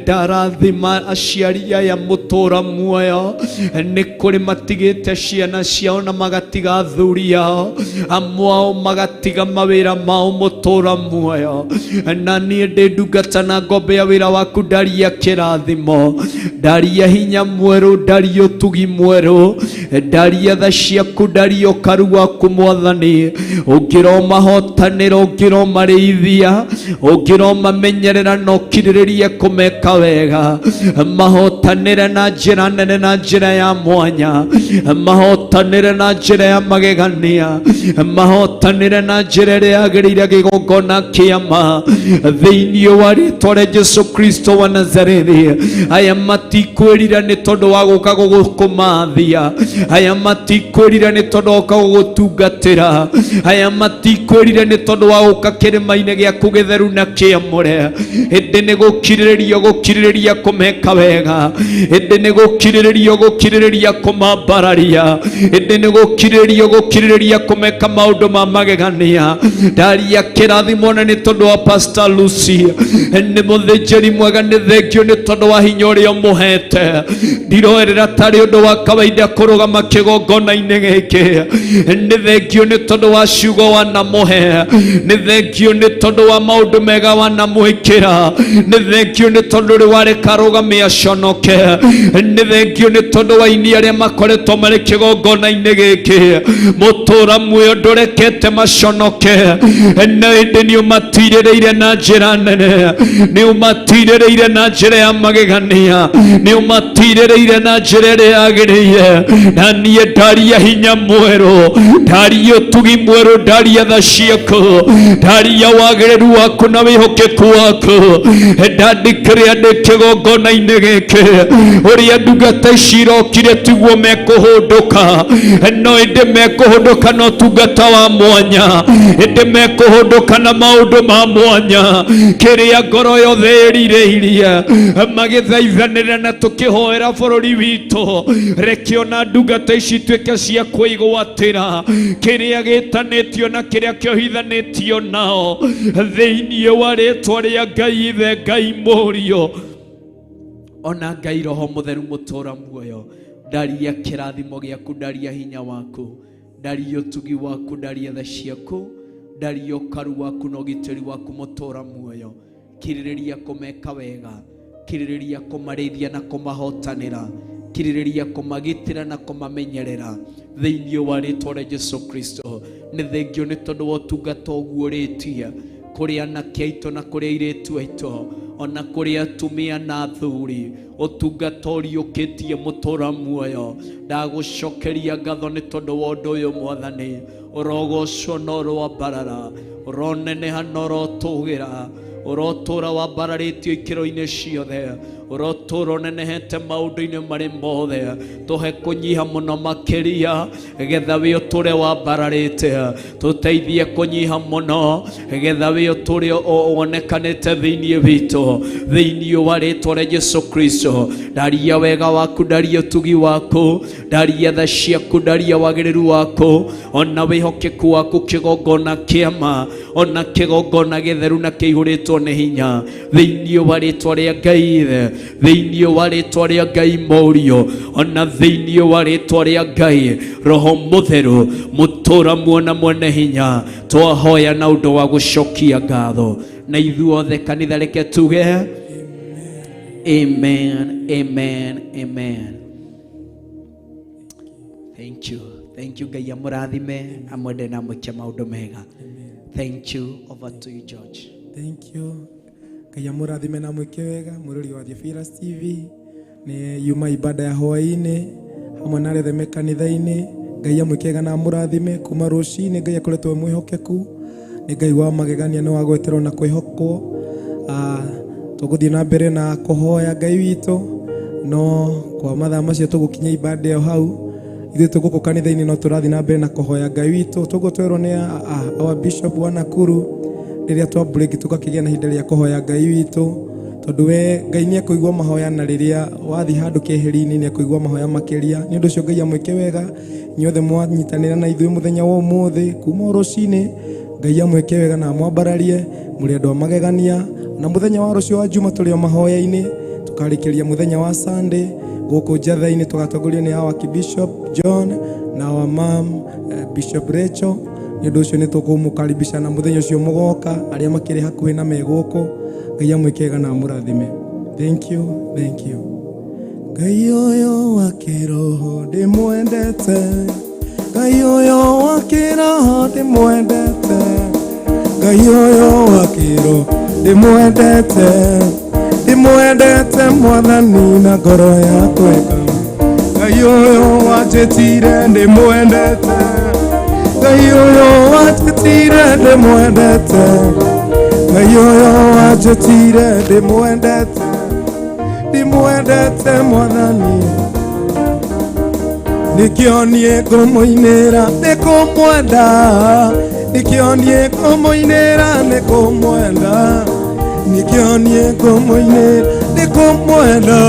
ndarathima aciari aya mũtũra muoyo. Nĩ kũrĩ matigĩte ciana ciao na magatiga athuri ao, amwe ao magatiga mawĩra mao mũtũra muoyo. Na niĩ ndĩ ndungata na ngombo ya wĩra waku, ndaria kĩrathimo, ndaria hinya mwerũ, ndaria ũtugi mwerũ, ndaria tha ciaku, ndaria ũkaru waku mwathani. Ũngĩromahotanĩra, ũngĩromarĩithia, ũngĩromamenyerera na ũkirĩrĩrie kũmeka wega. Mahotanĩre na njĩra nene na njĩra ya mwanya, mahotanĩre na njĩra ya magegania, mahotanĩre na njĩra ĩrĩa yagĩrĩire kĩgongona kĩa ma thĩinĩ wa rĩtwa rĩa Jesu Kristo wa Nazarethi. Aya matikwĩrira nĩ tondũ wa gũka gũkũmathia, Aya matikwĩrire nĩ tondũ oka gũgũtungatĩra. Aya matikwĩrire nĩ tondũ wa gũka kĩrĩma-inĩ gĩaku gĩtheru na kĩamũre. Ĩndĩ nĩ gũkirĩrĩria gũkirĩrĩria kũmeka wega. Ĩndĩ nĩ gũkirĩrĩria gũkirĩrĩria kũmambararia. Ĩndĩ nĩ gũkirĩrĩria gũkirĩrĩria kũmeka maũndũ ma magegania. Ndaria kĩrathimo na nĩ tondũ wa Pastor Lucy, nĩ mũthĩnjĩri mwega, nĩ thengio nĩ tondũ wa hinya ũrĩa ũmũhete. Ndiroerera tarĩ ũndũ wa kawaida kũrũgama kĩgongona-inĩ gĩkĩ. Nĩ thengio nĩ tondũ wa ciugo wanamũhe. Nĩ thengio nĩ tondũ wa maũndũ mega wanamwĩkĩra. Nĩ thengio nĩ tondũ rĩ wareka arũgame aconoke. Nĩ thengio nĩ tondũ wa aini arĩa makoretwo marĩ kĩgongona-inĩ gĩkĩ. Mũtũra muoyo ndũrekete maconoke, na ĩndĩ nĩ ũmatirĩrĩire na njĩra nene, nĩ ũmatirĩrĩire na njĩra ya magegania, nĩ ũmatirĩrĩire na njĩra ĩrĩa yagĩrĩire. Na niĩ ndaria hinya mwerũ, ndaria ũtugi mwerũ, ndaria tha ciaku, ndaria wagĩrĩru waku na wĩhokeku waku. Ndandĩkĩrĩa ndĩ kĩgongona-inĩ gĩkĩ, ũrĩa ndungata ici irokire tiguo mekũhũndũka, no ĩndĩ mekũhũndũka na ũtungata wa mwanya, ĩndĩ mekũhũndũka na maũndũ ma mwanya, kĩrĩa ngoro yothe ĩrirĩirie, magĩthaithanĩrĩra na tũkĩhoera bũrũri witũ. Reke ona ndungata ici ituĩke cia kwĩgwatĩra kĩrĩa gĩtanĩtio na kĩrĩa kĩohithanĩtio nao, thĩinĩ wa rĩtwa rĩa Ngai Ithe, Ngai Mũriũ, ona Ngai Roho Mũtheru mũtũra muoyo. Ndaria kĩrathimo gĩaku, ndaria hinya waku, ndaria ũtugi waku, ndaria tha ciaku, ndaria ũkaru waku na ũgitĩri waku mũtũra muoyo. Kirĩrĩria kũmeka wega, kirĩrĩria kũmarĩithia na kũmahotanĩra, kirĩrĩria kũmagitĩra na kũmamenyerera, thĩinĩ wa rĩtwa rĩa Jesu Kristo. Nĩ thengio nĩ tondũ wa ũtungata ũguũrĩtie kũrĩ anake aitũ na kũrĩ airĩtu aitũ, ona kũrĩ atumia na athuri, ũtungata ũriũkĩtie mũtũra muoyo. Ndagũcokeria ngatho nĩ tondũ wa ũndũ ũyũ Mwathani. Ũrogocwo na ũroambarara, ũroneneha na ũrotũgĩra, ũrotũra wambararĩtio ikĩro-inĩ ciothe, ũrotũra ũnenehete maũndũ-inĩ marĩ mothe. Tũhe kũnyiha mũno makĩria, getha wĩ ũtũre wambararĩte. Tũteithie kũnyiha mũno, getha wĩ ũtũre wonekanĩte thĩinĩ witũ, thĩinĩ wa rĩtwa rĩa Jesu Kristo. Ndaria wega waku, ndaria ũtugi waku, ndaria tha ciaku, ndaria wagĩrĩru waku, ona wĩhokeku waku, kĩgongona kĩama, ona kĩgongona gĩtheru na kĩihũrĩtwo nĩ hinya, thĩinĩ wa rĩtwa rĩa Ngai Ithe, thĩinĩ wa rĩtwa rĩa Ngai Mũriũ, ona thĩinĩ wa rĩtwa rĩa Ngai Roho Mũtheru mũtũra muona mwene hinya. Twahoya na ũndũ wa gũcokia ngatho, na ithuothe kanitha reke tuge amen, amen, amen. Thank you, thank you. Ngai amũrathime, amwende na amwĩke maũndũ mega. Thank you. Over to you, George. Thank you. Ngai amũrathime na mwĩke wega. Mũrori wa Theophilus TV, nĩ yuma ibada ya hwaĩ-inĩ hamwe na arĩa othe me kanitha-inĩ. Ngai amwĩke wega na amũrathime kuma rũcinĩ. Ngai akoretwo e mwĩhokeku, nĩ Ngai wa magegania, nĩ wa gweterwo na kwĩhokwo. Tũgũthiĩ na mbere na kũhoya Ngai witũ, no kwa mathaa macio tũgũkinya ibada ĩyo hau, ithuĩ twĩ gũkũ kanitha-inĩ no tũrathiĩ na mbere na kũhoya Ngai witũ. Tũguo twerwo nĩ our bishop wa Nakuru, rĩrĩa twa break tũgakĩgĩa na ihinda rĩa kũhoya Ngai witũ, tondũ we Ngai nĩ ekũigua mahoya, na rĩrĩa wathiĩ handũ keheri-inĩ nĩ ekũigua mahoya makĩria. Nĩ ũndũ ũcio Ngai amwĩke wega inyuothe mwanyitanĩra na ithuĩ mũthenya wa ũmũthĩ kuma o rũcinĩ. Ngai amwĩke wega na amwambararie, mũrĩ andũ a magegania. Na mũthenya wa rũciũ wa Juma tũrĩ o mahoya-inĩ, tũkarĩkĩria mũthenya wa Sunday gũkũ Njatha-inĩ, tũgatongorio nĩ our Bishop John na our mom Bishop Rachel. Nĩ ũndũ ũcio nĩ tũkũmũkaribisha na mũthenya ũcio mũgoka, arĩa makĩrĩ hakuhĩ na me gũkũ. Ngai amwĩke wega na amũrathime. Thank you, thank you. Ngai ũyũ wa kĩroho ndĩmwendete, Ngai ũyũ wa kĩroho ndĩmwendete, Ngai ũyũ wa kĩroho ndĩmwendete, ndĩmwendete Mwathani na ngoro yakwa ĩka. Ngai ũyũ wanjĩtire ndĩmwendete, Ngai ũyũ wanjĩtire ndĩmwendete, Ngai ũyũ wanjĩtire ndĩmwendete, ndĩmwendete Mwathani. Nĩkĩo niĩ ngũmũinĩra nĩ kũmwenda, nĩkĩo niĩ ngũmũinĩra nĩ kũmwenda, nĩkĩo niĩ ngũmũinĩra nĩ kũmwenda,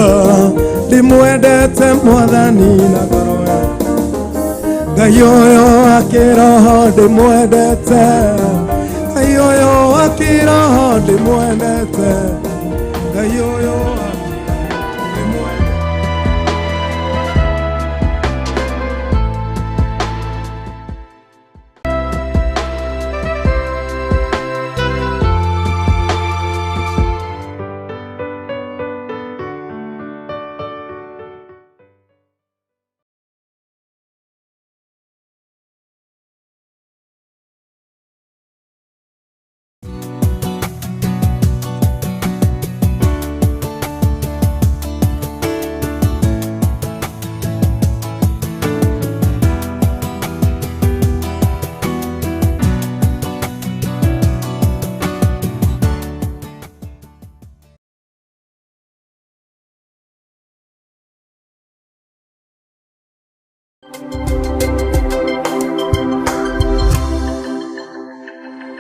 ndĩmwendete Mwathani na ngoro yakwa. Ngai ũyũ wa kĩroho ndĩmwendete, Ngai ũyũ wa kĩroho ndĩmwendete, Ngai ũyũ